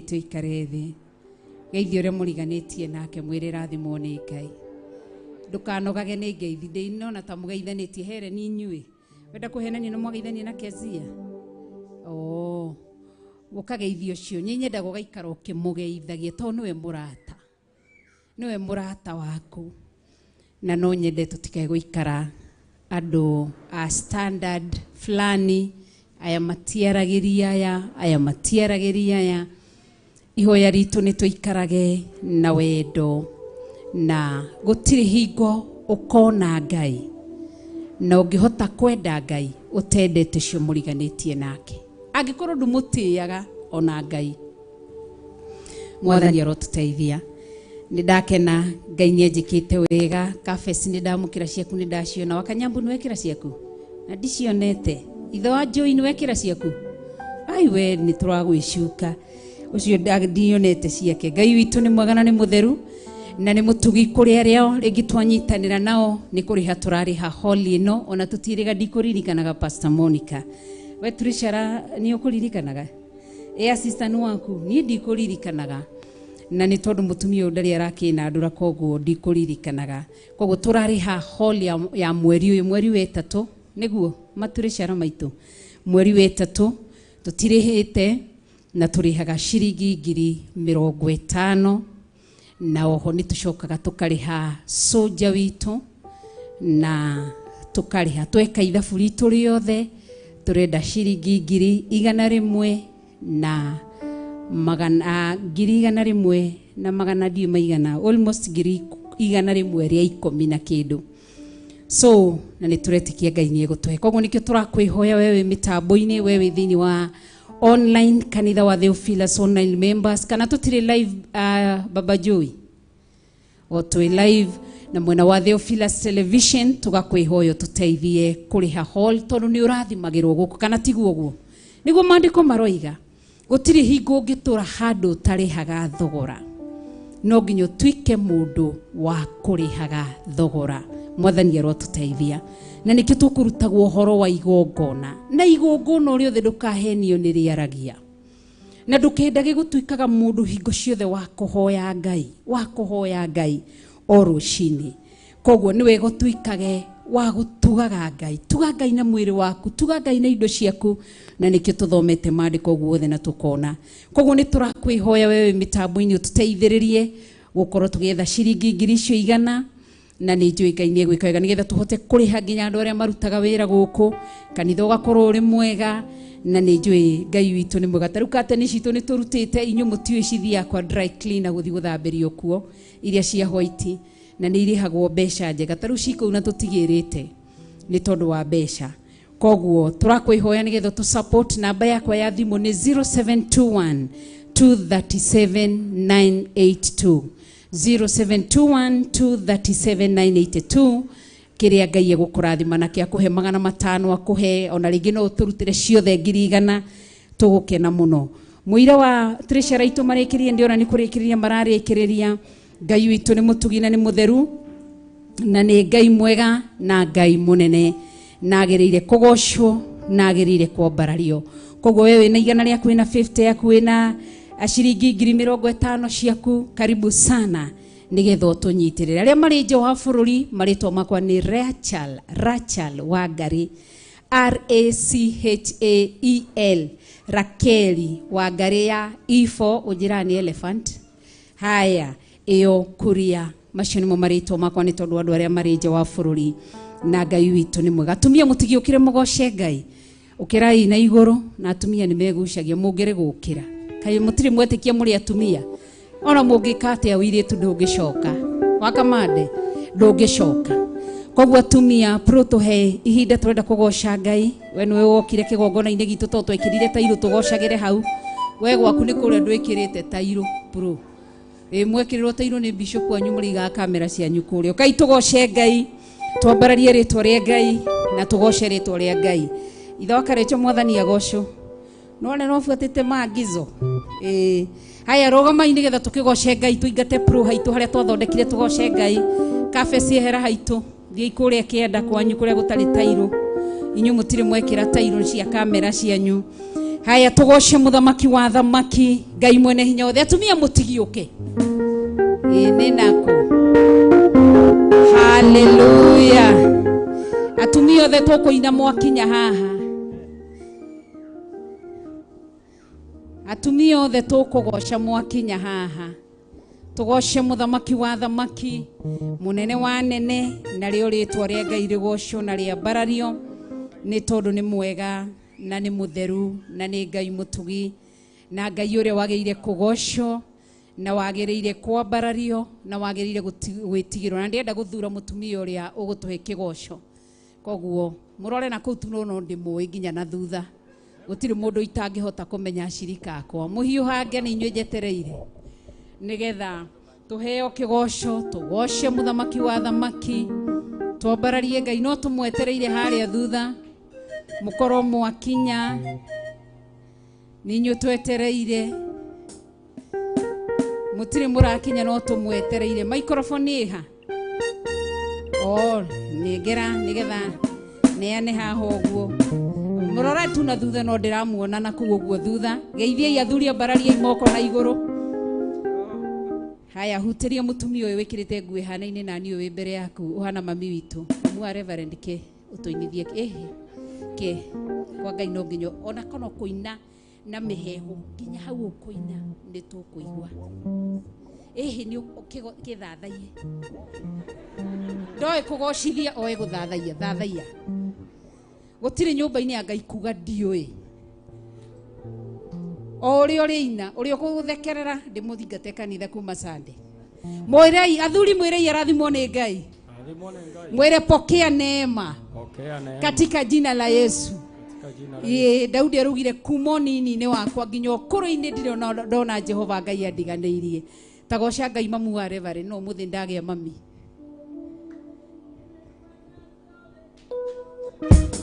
Tuikare thi geithio uria muriganitie nake mwire rathimwo ni Ngai ndukanogage ni ngeithi ndinona ta mugeithanitie here ni inyui wenda kuhenania no mwageithania na Kezia oh ukageithio cio nyi nyenda gugaikara ukimugeithagia to niwe murata niwe murata waku na no nyende tutikae guikara andu a standard fulani aya matiaragiria aya aya matiaragiria aya ihoya ritu ni tuikarage na wendo na gutiri hingo ukona Ngai na ungihota kwenda Ngai utendete cio muriganitie nake angikorwo ndumutiaga ona Ngai Mwathani arotuteithia. Ni ndakena Ngai nienjikite wega Kafesi ni ndamukira ciaku ni ndaciona Wakanyambu ni wekira ciaku na ndicionete ithe wa Joy ni wekira ciaku ai we ni turagwicuka ucio ndionete ciake. Ngai witu ni mwega na ni mutheru na ni mutugi kuri aria ringi twanyitanira nao ni kuriha turariha holi ino ona tutiriga ndikuririkanaga Pastor Monica we Trishara ni ukuririkanaga e assistant waku ni ndikuririkanaga na ni tondu mutumia uyu ndari arakina ndura koguo ndikuririkanaga koguo turariha holi ya mweri uyu mweri wa 3 niguo maturishara maitu mweri wa 3 tutirihite na turihaga ciringi 50,000 na oho ni tucokaga tukariha soja witu na tukariha tweka ithabu ritu riothe turenda ciringi 100,000 na magana 100,000 na magana ndiũ maigana almost 110,000 na kindu So na nĩ tũretikia Ngai nĩ egũtũhe. Koguo nĩkĩo tũrakwĩhoya wewe mĩtambo-inĩ, wewe thĩinĩ wa online kanitha wa Theophilus online members, kana tũtirĩ live Baba Joy o twĩ live na mwena wa Theophilus Television, tũgakwĩhoya tũteithie kũrĩha hall tondũ nĩ ũrathimagĩrwo gũkũ, kana tiguo ũguo? Nĩguo maandĩko maroiga gũtirĩ hingo ũngĩtũra handũ ũtarĩhaga thogora, no nginya ũtuĩke mũndũ wa kũrĩhaga thogora. Mwathani arotũteithia. Na nĩkĩo tũkũrutagwo ũhoro wa igongona, na igongona rĩothe ndũkahenio nĩ rĩaragia, na ndũkendage gũtuĩkaga mũndũ hingo ciothe wa kũhoya Ngai, wa kũhoya Ngai o rũcinĩ. Koguo nĩ wega ũtuĩkage wa gũtugaga Ngai, tuga Ngai na mwĩrĩ waku, tuga Ngai na indo ciaku, na nĩkĩo tũthomete maandĩko guothe na tũkona. Koguo nĩ tũrakwĩhoya wewe mĩtambo-inĩ ũtũteithĩrĩrie gũkorwo tũgĩetha ciringi 100,000, na nĩ njũĩ Ngai nĩ egwĩka wega nĩgetha tũhote kũrĩha nginya andũ arĩa marutaga wĩra gũkũ, kanitha ũgakorwo ũrĩ mwega, na nĩ njũĩ Ngai witũ nĩ mwega. Ta rĩu kateni citũ nĩ tũrutĩte, inyuĩ mũtiũĩ cithiaga kwa dry cleaner gũthiĩ gũthambĩrio kuo, iria cia white, na nĩ irĩhagwo mbeca njega. Ta rĩu cikũu na tũtigĩrĩte nĩ tondũ wa mbeca. Koguo tũrakwĩhoya nĩgetha tũ support. Namba yakwa ya thimũ nĩ 0721 237 982, 0721 237 982. Kĩrĩa Ngai egũkũrathima nakĩo akũhe 500, akũhe ona rĩngĩ no ũtũrutĩre ciothe 100,000, tũgũkena mũno. Mũira wa treasurer itũ marĩkĩrie, ndĩona nĩ kũrĩkĩrĩria mararĩkĩrĩria. Ngai witũ nĩ mũtugi na nĩ mũtheru, na nĩ Ngai mwega na Ngai mũnene, na agĩrĩire kũgocwo na agĩrĩire kwambarario. Koguo wewe wĩna 100 rĩaku, wĩna 50 yaku, wĩna ciringi 50,000 ciaku, karibu sana nĩgetha ũtũnyitĩrĩre. Arĩa marĩ nja wa bũrũri, marĩtwa makwa nĩ Rachel, Rachel Wangari, Rachael, Rakeli Wangari ya E4, ũnjĩraga nĩ elephant. Haya, ĩyo kuria, macio nĩmo marĩtwa makwa nĩ tondũ andũ arĩa marĩ nja wa bũrũri. Na Ngai witũ nĩ mwega. Atumia mũtigiũkĩre mũgoce Ngai, ũkĩrai na igũrũ, na atumia nĩ megucagia, mũngĩrĩ gũkĩra. Kaĩ mũtirĩ mwetĩkia mũrĩ atumia? Ona mũngĩka atĩa ũirĩtu ndũngĩcoka, wakamande ndũngĩcoka. Koguo atumia pro tũhe ihinda, tũrenda kũgoca Ngai. We nĩwe wokire kĩgongona-inĩ gitũ tondũ twekĩrire tairũ tũgocagĩre hau. We gwaku nĩ kũrĩa ndwĩkĩrĩte tairũ pro. Ĩ mwekĩrĩrwo tairũ nĩ bishop wanyu, mũrĩigaga kamera cianyu kũrĩa. Ũkai tũgoce Ngai, twambararie rĩtwa rĩa Ngai na tũgoce rĩtwa rĩa Ngai. Ithe wa Karecho, mwathani agocwo. None no buatĩte maagizo. Ĩ haya, rũgamai nĩgetha tũkĩgoce Ngai, tũingate pro haitũ harĩa twathondekire tũgoce Ngai. Kabe ciehera haitũ, thiĩi kũrĩa kĩenda kwanyu kũrĩa gũtarĩ tairũ. Inyuĩ mũtirĩ mwekĩra tairũ cia kamera cianyu. Haya, tũgoce mũthamaki wa thamaki, Ngai mwene hinya wothe. Atumia mũtigiũke. Ĩ nĩ nako. Haleluya. Atumia othe tũkũina mwakinya haha. Atumia othe tũkũgoca mwakinya haha. Tũgoce mũthamaki wa thamaki, mũnene wa nene, narĩo rĩtwa rĩa Ngai rĩgocwo na rĩambarario, nĩ tondũ nĩ mwega na nĩ mũtheru na nĩ Ngai mũtugi, na Ngai ũrĩa wagĩrĩire kũgocwo na wagĩrĩire kwambarario na wagĩrĩire gwĩtigĩrwo. Na ndĩrenda gũthura mũtumia ũrĩa ũgũtũhe kĩgoco. Koguo mũrore na kũu tu no ndĩmũĩ nginya na thutha, gũtirĩ mũndũ itangĩhota kũmenya acirika akwa. Mũhiũhange nĩ inyuĩ njetereire nĩgetha tũheo kĩgoco, tũgoce mũthamaki wa thamaki, twambararie Ngai. No tũmwetereire harĩa thutha, mũkorwo mwakinya, nĩ inyuĩ twetereire, mũtirĩ mũrakinya, no tũmwetereire. Microphone ĩha? O nengera nĩgetha neane haha ũguo. Mũrore tu na thutha, no ndĩramuona na kũu ũguo thutha. Geithiai athuri, ambarariai moko na igũrũ. Haya, hutĩria mũtumia ũyũ wĩkĩrĩte nguo ĩhanaine na niĩ wĩ mbere yaku, ũhana mami witũ, mamu wa Reverend ke ũtũinithie ĩhĩ ke kwa Ngai. No nginya ona kana kũina na mĩhehu nginya hau ũkũina nĩ tũkũigua. Ĩhĩ nĩ kĩthathaiye, ndoĩ kũgocithia, oĩ gũthathaiya. Thathaiya, gũtirĩ nyũmba-inĩ ya Ngai kuga ndiũĩ. O ũrĩa ũrĩina, ũrĩa ũkũgũthekerera, ndĩmũthingate kanitha kuma Sunday. Mwĩrei athuri, mwĩrei arathimwo nĩ Ngai. Rathimwo nĩ Ngai. Mwĩre pokea neema Pokea neema katika jina la Yesu. katika jina la Yesu. Ĩ, Daudi araugire kuma ũnini-inĩ wakwa nginya ũkũrũ-inĩ ndirĩ ndona Jehova Ngai andiganĩirie. Ta goca Ngai mamu wa Reverend, no ũmũthĩ ndagĩa mami. Thank you.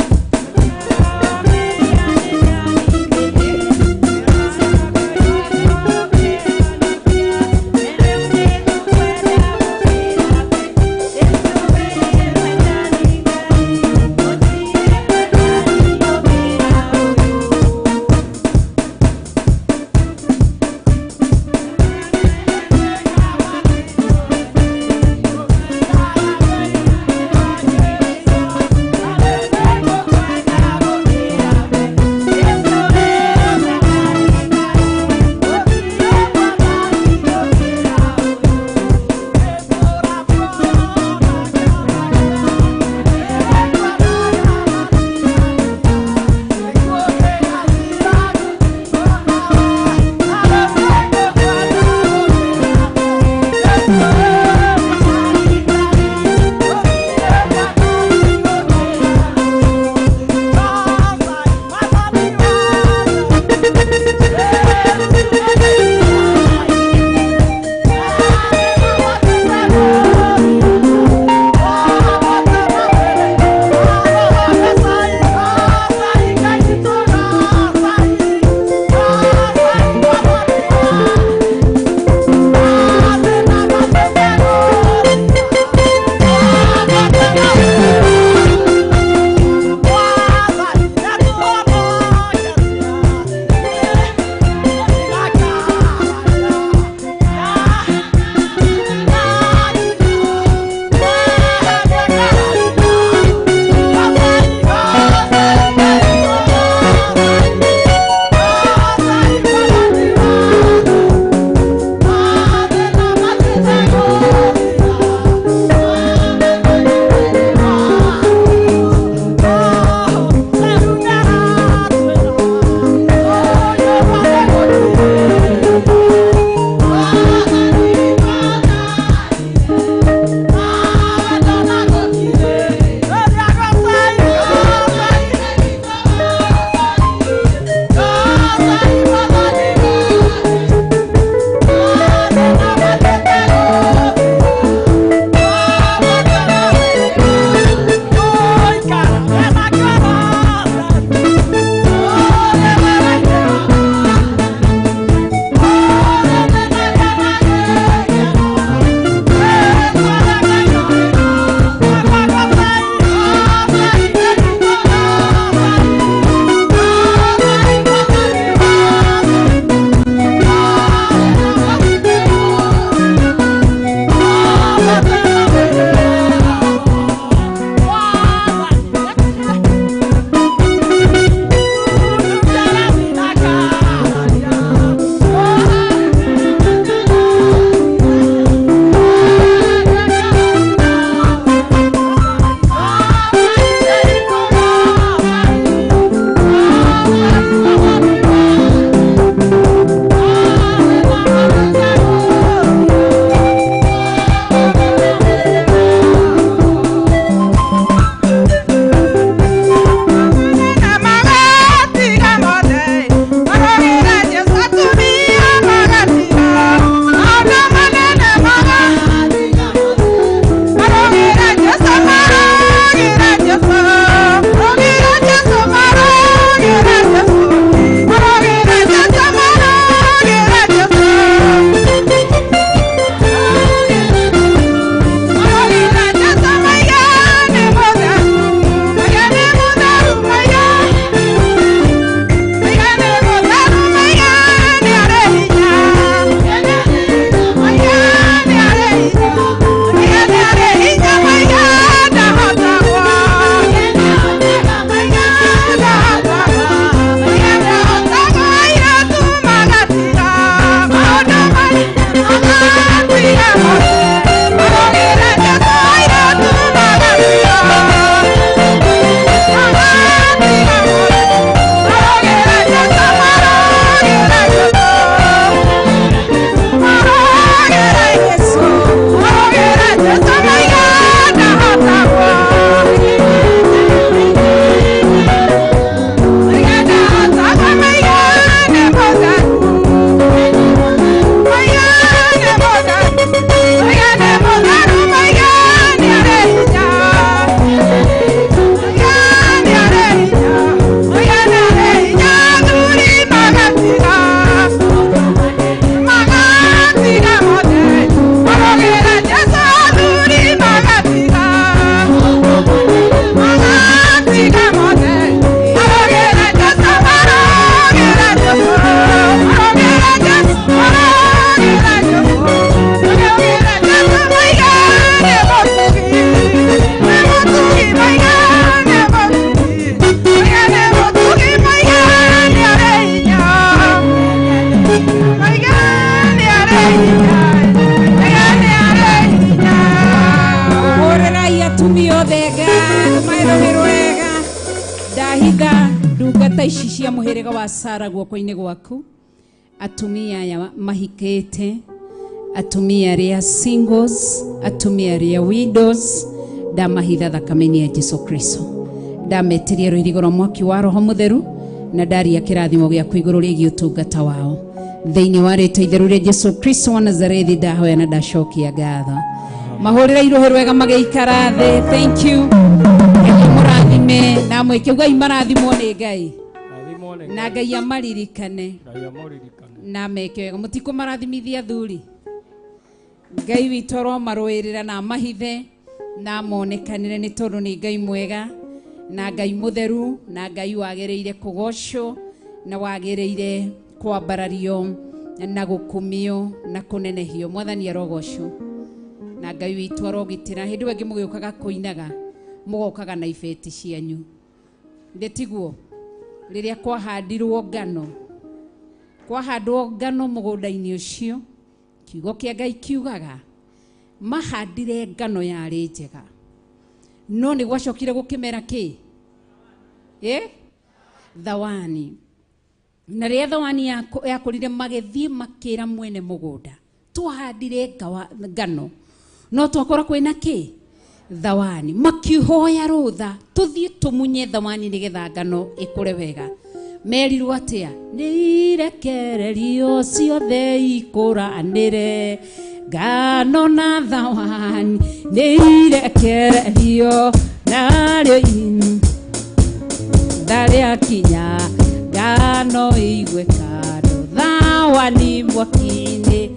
ici cia mũhĩrĩga wa Sara guoko-inĩ gwaku, atumia aya mahikĩte, atumia arĩa singles, atumia arĩa widows, ndamahitha thakame-inĩ ya Jesu Kristo. Ndametirie rũirigo rwa mwaki wa Roho Mũtheru na ndaria kĩrathimo gĩaku igũrũ rĩgiĩ ũtungata wao. Thĩinĩ wa rĩtwa itheru rĩa Jesu Kristo wa Nazarethi ndahoya na ndacokia ngatho. Mahũrĩre iruhĩ rwega magĩikara thĩ. Thank you. Ngai mũrathime na mwĩke ugai marathimwo nĩ Ngai. Na Ngai amaririkane. Na meke wega. Mũtikũmarathimithia athuri. Ngai witũ aromarũĩrĩra na amahithe na amonekanĩre nĩ tondũ nĩ Ngai mwega na Ngai mũtheru na Ngai wagĩrĩire kũgocwo na wagĩrĩire kwambarario na gũkumio na kũnenehio. Mwathani arogocwo na Ngai witũ arogitĩra. Hĩndĩ ĩyo ĩngĩ mũgĩũkaga kũinaga mũgokaga na ibeti cianyu, ndĩtiguo rĩrĩa kwahandirwo ngano, kwahandwo ngano mũgũnda-inĩ ũcio, kiugo kĩa Ngai kiugaga mahandire ngano yarĩ njega, no nĩ gwacokire gũkĩmera kĩ thawani. Na rĩrĩa thawani yakũrire magĩthiĩ makĩra mwene mũgũnda, twahandire ngano no twakora kwĩna kĩ thawani. Makĩhoya rũtha tũthiĩ tũmunye thawani nĩgetha ngano ĩkũre wega. Merirwo atĩa? Nĩ irekererio ciothe ikũranĩre ngano na thawani, nĩ irekererio narĩo ndarĩakinya ngano ĩigue kando thawani mwaki-inĩ.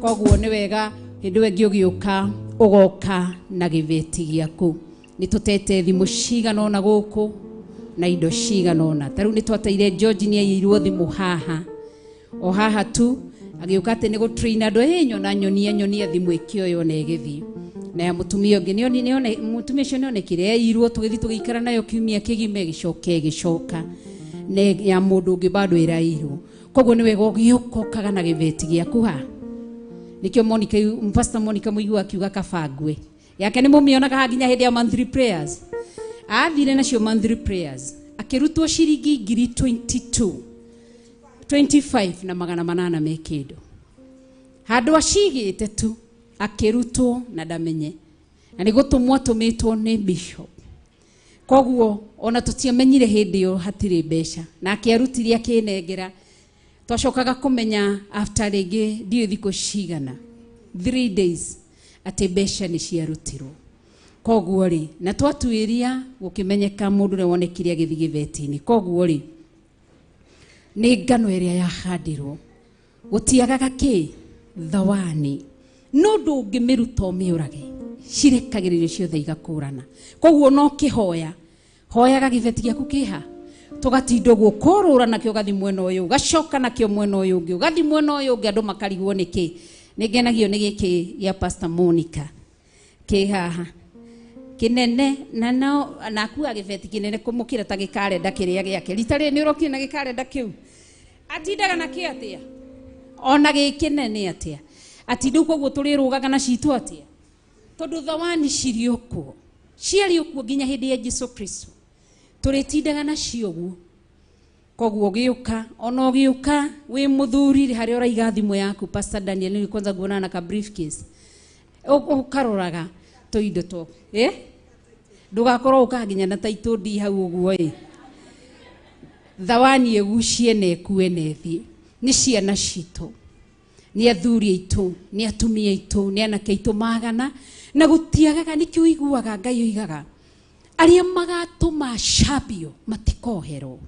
Koguo nĩ wega hĩndĩ ĩyo ĩngĩ ũgĩũka ũgoka na gĩbeti gĩaku. Nĩ tũtete thimũ cigana ũna gũkũ na indo cigana ũna. Ta rĩu nĩ twateire George nĩ aiyirwo thimũ haha o haha tu, agĩũka atĩ nĩ gũtrain andũ, ĩ nyona nyonia nyonia thimũ ĩkĩoywo na ĩgĩthiĩ. Na ya mũtumia ũngĩ mũtumia ũcio nĩonekire yaiyirwo, tũgĩthiĩ tũgĩikara nayo kiumia kĩgima ĩgĩcoka ĩgĩcoka, na ya mũndũ ũngĩ bado ĩraiyirwo. Koguo nĩ wega ũgĩũka ũkaga na gĩbeti gĩaku haha. Nikio Monica, Pastor Monica Muigua akiuga kabangwe yake nĩ mũmĩonaga haha nginya hĩndĩ ya monthly prayers. Athire nacio monthly prayers akĩrutwo ciringi ngiri 22 25 na 800 me kĩndũ. Handũ acigĩte tu akĩrutwo na ndamenye, na nĩ gũtũmwo atũmĩtwo nĩ bishop. Koguo ona tũtiamenyire hĩndĩ ĩyo hatirĩ mbeca, nake arutire akĩnengera. Twacokaga kũmenya after rĩngĩ ndiũĩ thikũ cigana 3 days atĩ mbeca nĩ ciarutirwo. Koguo rĩ, na twatuĩria gũkĩmenyeka mũndũ ũrĩa wonekire agĩthiĩ gĩbeti-inĩ. Koguo rĩ, nĩ ngano ĩrĩa yahandirwo gũtiagaga kĩ thawani, no ndũngĩmĩruta ũmĩũrage, cirekagĩrĩrio ciothe igakũrana. Koguo no kĩhoya hoyaga gĩbeti gĩaku kĩha, tũgatinda ũguo kũrũra nakĩo ũgathiĩ mwena ũyũ, ũgacoka nakĩo mwena ũyũ ũngĩ, ũgathiĩ mwena ũyũ ũngĩ, andũ makarigwo nĩkĩ. Nĩ ngenagio nĩ gĩkĩ gĩa Pastor Monica kĩ haha kĩnene, na nao nakuaga gĩbeti kĩnene kũmũkĩra ta gĩkarenda kĩrĩa gĩake. Rita rĩrĩ nĩ ũrokire na gĩkarenda kĩu, atindaga nakĩo atĩa? Ona gĩkĩnene atĩa? Atinda koguo tũrĩrũgaga na citũ atĩa? Tondũ thawani cirĩ o kuo, ciarĩ o kuo nginya hĩndĩ ya Jesu Kristo, tũrĩtindaga nacio ũguo. Koguo ũgĩũka, ona ũgĩũka wĩ mũthuri harĩa ũraiga thimũ yaku, Pastor Daniel nĩ kwanza nguona na ka briefcase, ũkaroraga tũindo twaku, ndũgakorwo ũka nginya na taitũ ndi hau ũguo ĩ. Thawani ĩgucie na ĩkue na ĩthiĩ. Nĩ ciana citũ, nĩ athuri aitũ, nĩ atumia aitũ, nĩ anake aitũ magana, na gũtiagaga. Nĩkĩo ũiguaga Ngai oigaga arĩa magatũma cambio matikoherwo,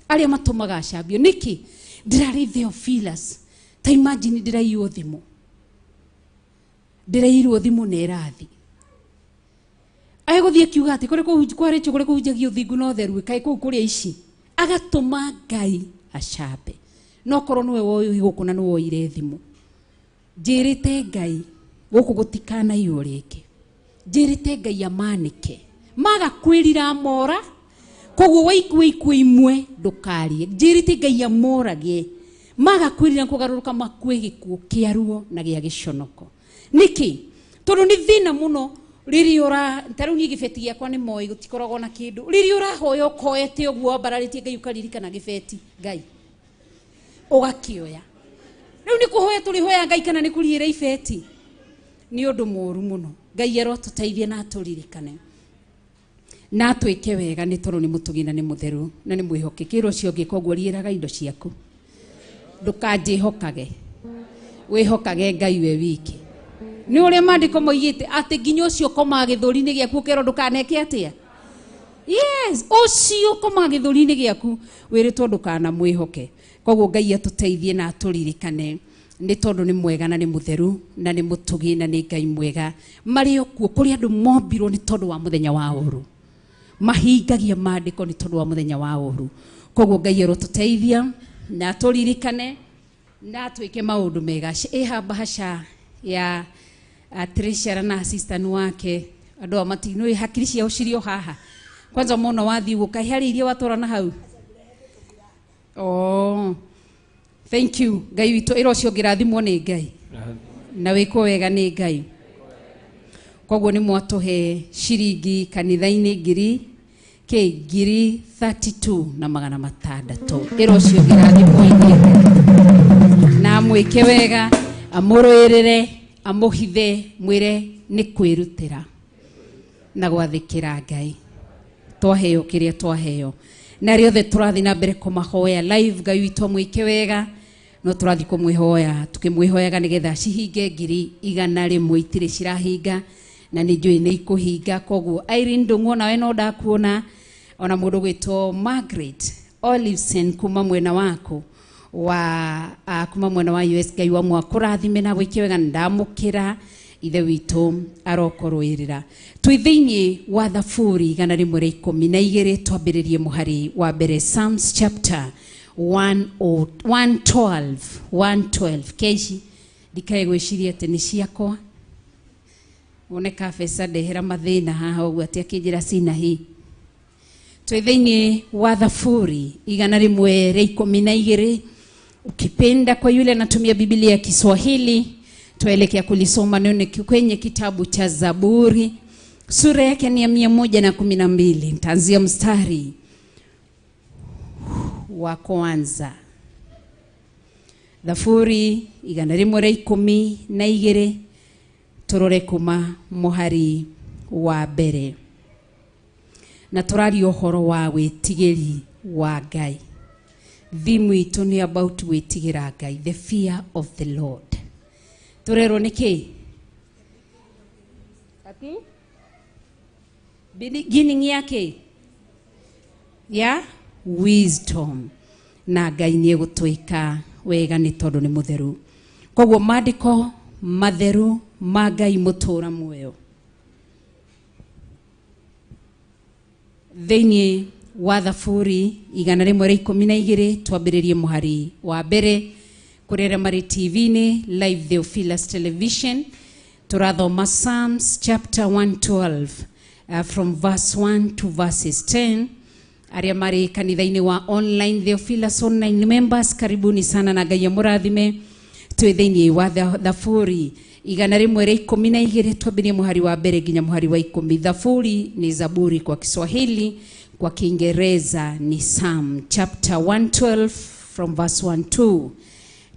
arĩa matũmaga cambio. Nĩkĩ? Ndĩrarĩ Theophilus, ta imagine ndĩraiywo thimũ, ndĩrairwo thimũ na ĩrathi. Agũthiĩ akiuga atĩ kũrĩa kwarĩtio kũrĩa kũhunjagio ũthingu na ũtheru, kaĩ kũu kũrĩa ici, agatũma Ngai acambe. No korwo nĩwe woĩ gũkũ na nĩwe woire thimũ, njĩrĩte Ngai gũkũ gũtikanaiywo rĩngĩ, njĩrĩte Ngai amanĩke, maga kwĩrira mora. Koguo waikua ikuũ imwe ndũkarie, njĩrĩte Ngai amorage, maga kwĩrira kũgarũrũka makue gĩkuũ kĩa ruo na gĩa gĩconoko. Nĩkĩ? Tondũ nĩ thĩna mũno. Rĩrĩa ũra ta rĩu niĩ gĩbeti gĩakwa nĩ moĩ gũtikoragwo na kĩndũ. Rĩrĩa ũrahoya ũkoete ũguo wambararĩtie Ngai ũkaririkana gĩbeti Ngai ũgakĩoya. Rĩu nĩ kũhoya tũrĩhoya Ngai kana nĩ kũriĩra ibeti? Nĩ ũndũ mũũru mũno. Ngai arotũteithie na atũririkane na atwĩke wega, nĩ tondũ nĩ mũtugi na nĩ mũtheru na nĩ mwĩhokeku. Ĩra ũcio ũngĩ koguo riĩraga indo ciaku, ndũkanjĩhokage, wĩhokage Ngai we wiki. Nĩ ũrĩa maandĩko moigĩte atĩ nginya ũcio ũkomaga gĩthũri-inĩ gĩaku ũkerwo ndũkaneke atĩa. Yes, ũcio ũkomaga gĩthũri-inĩ gĩaku wĩrĩtwo ndũkanamwĩhoke. Koguo Ngai atũteithie na atũririkane, nĩ tondũ nĩ mwega na nĩ mũtheru na nĩ mũtugi na nĩ Ngai mwega. Marĩ o kuo kũrĩ andũ mombirwo nĩ tondũ wa mũthenya wa ũru, mahingagia maandĩko nĩ tondũ wa mũthenya wa ũru. Koguo Ngai arotũteithia na atũririkane na atwĩke maũndũ mega. Ĩha bahasha ya treasurer na assistant wake, andũ aya matinũĩ hakiri ciao cirĩ o haha. Kwanza mũno wathiĩ ũguo kaĩ harĩ iria watwara na hau. Oh, thank you Ngai witũ. Ĩra ũcio ũngĩrathimwo nĩ Ngai na wĩkwo wega nĩ Ngai. Koguo nĩ mwatũhe ciringi kanitha-inĩ ngiri kĩ ngiri 32 na magana matandatũ. Ĩra ũcio ũngĩrathimwo ithuĩ na amwĩke wega, amũrũĩrĩre, amũhithe, mwĩre nĩ kwĩrutĩra na gwathĩkĩra Ngai. Twaheo kĩrĩa twaheo na rĩothe tũrathiĩ na mbere kũmahoya live. Ngai witũ amwĩke wega, no tũrathiĩ kũmwĩhoya tukĩmwĩhoyaga nĩgetha cihinge ngiri 100, itirĩ cirahinga na nĩ njũĩ nĩ ikũhinga. Koguo Irene Ndung'u nawe no ndakuona, ona mũndũ gwĩtwo Margaret Olivesen kuma mwena waku wa kuma mwena wa US. Ngai wa mwakũrathime na gwĩke wega, ndamũkĩra ithe witũ arokorwĩrĩra. Twĩ thĩinĩ wa Thaburi 112, twambĩrĩrie mũhari wa mbere, Psalms chapter 112 112. Keici ndikae gwĩciria atĩ nĩ ciakwa, wone kabesa ndehera mathĩna haha ũguo atĩ akĩnjĩra sina hii. Twĩ thĩinĩ wa Thaburi 112. Ukipenda kwa yule anatumia Biblia ya Kiswahili, tuelekea kulisoma neno kwenye kitabu cha Zaburi, sura yake ni ya 112. Nitaanzia mstari wa kwanza. Thaburi 112, turore kuma muhari wa mbere, na tũraria ũhoro wa wĩtigĩri wa Ngai. Thimu itũ nĩ about wĩtigĩra Ngai, the fear of the Lord. Tũrerwo nĩ kĩ? Ati? Beginning yake ya wisdom. Na Ngai nĩ egũtwĩka wega nĩ tondũ nĩ mũtheru. Koguo maandĩko matheru ma Ngai mũtũra muoyo thĩinĩ wa Thaburi 112, twambĩrĩrie mũhari wa mbere. Kũrĩ arĩa marĩ TV-inĩ live Theophilus Television, tũrathoma Psalms chapter 112 from verse 1 to verses 10. Arĩa marĩ kanitha-inĩ wa online Theophilus online members, karibuni sana na Ngai amũrathime. Twĩ thĩinĩ wa Thaburi 112, twambĩrĩrie mũhari wa mbere nginya mũhari wa 10. Thaburi ni Zaburi kwa Kiswahili, kwa Kiingereza ni Psalm chapter 112 from verse 1 to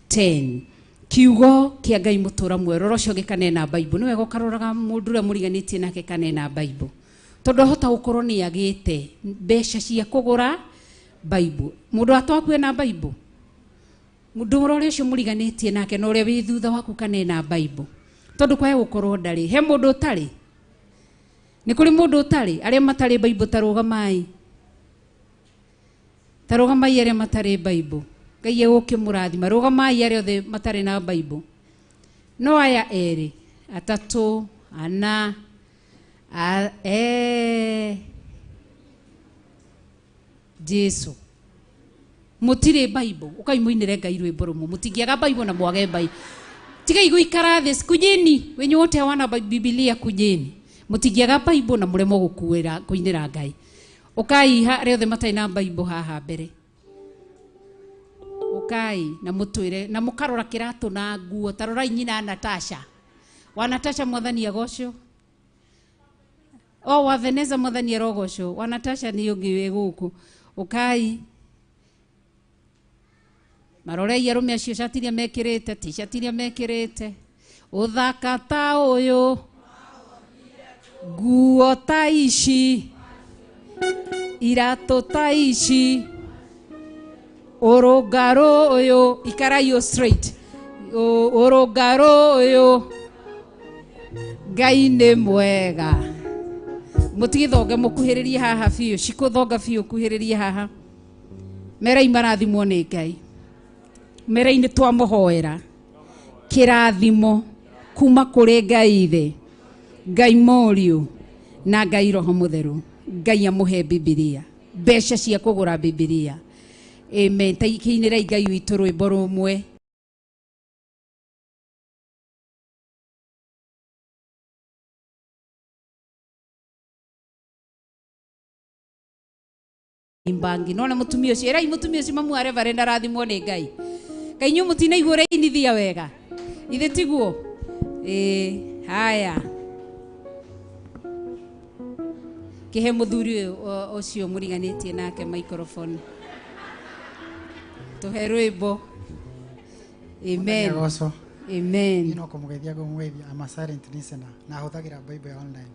10. Kiugo kĩa Ngai mũtũra muoyo, rora ũcio ũngĩ kanena Bible. Nĩ wega ũkaroraga mũndũ ũrĩa mũriganĩtie nake kanena Bible, tondũ ahota gũkorwo nĩ agĩte mbeca cia kũgũra Bible. Mũndũ atwakuĩ na Bible, mũndũ ũrĩa ũcio mũriganĩtie nake na ũrĩa wĩ thutha waku kanena Bible, tondũ kwae gũkorwo ndarĩ. He mũndũ ũtarĩ? Nĩ kũrĩ mũndũ ũtarĩ? Arĩa matarĩ Bible tarũgamai, tarũgamai arĩa matarĩ Bible. Ngai egũkĩmũrathima. Rũgamai arĩa othe matarĩ na Bible. No aya erĩ, atatũ, ana, Jesu. Mũtirĩ Bible, ũkai mũinĩre Ngai rwĩmbo rũmwe. Mũtingĩaga Bible na mwage Bible. Tigai gũikara thĩ, kujeni wenye wote hawana Biblia, kujeni. Mũtingĩaga Bible na mũremwo gũkuĩra kũinĩra Ngai. Ũkai arĩa othe matarĩ na Bible haha mbere. Ũkai na mũtwĩre na mũkarora kĩratũ na nguo. Ta rorai nyina Natasha. Wa Natasha, mwathani agocwo. O wa Veneza mwathani arogocwo. Wa Natasha nĩ ũngĩ wĩ gũkũ. Ũkai. Marorei arũme acio cati iria mekĩrĩte, t-shirt iria mekĩrĩte. Ũthaka ta ũyũ. Nguo ta ici. Iratũ ta ici. Ũrũngarũ ũyũ. Ikarai straight. Ũrũngarũ ũyũ. Ngai nĩ mwega. Mũtigĩthonge mũkuhĩrĩrie haha biũ. Cikũthonga biũ kuhĩrĩrie haha. Merai marathimwo nĩ Ngai. Merai nĩ twamũhoera kĩrathimo kuma kũrĩ Ngai Ithe, Ngai Mũriũ na Ngai Roho Mũtheru. Ngai amũhe Bibilia, mbeca cia kũgũra Bibilia. Amen. Ta kĩinĩrai Ngai witũ rwĩmbo rũmwe. Imbangi nona mutumia ucio erai mutumia ucio mamu wa reverend arathimwo nĩ Ngai. Ngai inyuĩ mũtinaigua ũrĩa inithia wega ithe tiguo? Haya kĩhe mũthuri ũyũ ũcio mũriganĩtie nake microphone tũhe rwĩmbo. Amen. Amen. Ino kũmũgeithia ngũmũgeithia. I'm a silent listener na hũthagĩra Bible online.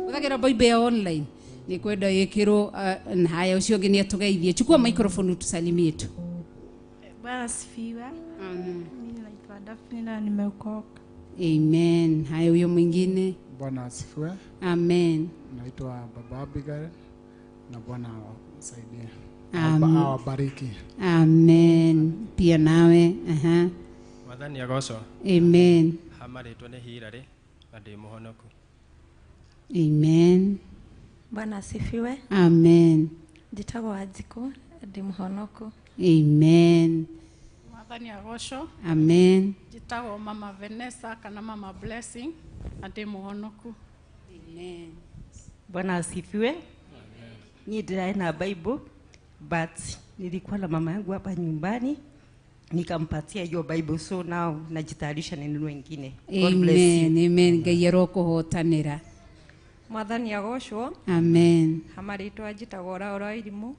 Hũthagĩra Bible ya online. Ni kwenda ikirwo na haya ucio ũngĩ nĩatũgeithie. Chukua microphone utusalimie tu. Bwana asifiwe. Amen. Mimi naitwa Daphne na nimeokoka. Amen. Haya huyo mwingine. Bwana asifiwe. Amen. Naitwa Baba Abigail na Bwana awasaidie. Amen. Awabariki. Amen. Pia nawe. Aha. Mwathani agocwo. Amen. Hamarĩtwo nĩ Hilary na ndĩ mũhonoku. Amen. Bwana asifiwe. Amen. Njĩtagwo Wanjikũ, ndĩ mũhonoku. Amen. Mwathani agocwo. Amen. Njĩtagwo Mama Vanessa kana Mama Blessing na ndĩ mũhonoku. Amen. Bwana asifiwe. Niĩ ndĩrarĩ na Bible but nilikuwa na mama yangu hapa nyumbani nikampatia hiyo Bible, so now najitayarisha ninunue ingine. God bless you. Amen. Amen. Ngai arokũhotanĩra. Mwathani agocwo. Amen. Hamarĩtwa njĩtagwo Laura Irimũ.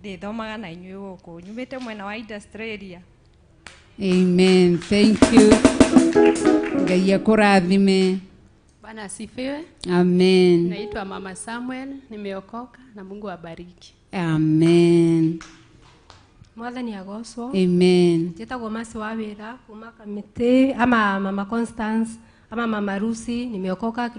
Ndĩthomaga na inyuĩ gũkũ. Nyumĩte mwena wa industrial area. Amen. Thank you. Ngai akũrathime. Bwana asifiwe. Amen. Naitwa Mama Samuel, nimeokoka na Mungu abariki. Amen. Mwathani agocwo. Amen. Njĩtagwo Masi wa wĩra kuma Kamĩtĩ ama Mama Constance ama Mama Lucy, nimeokoka.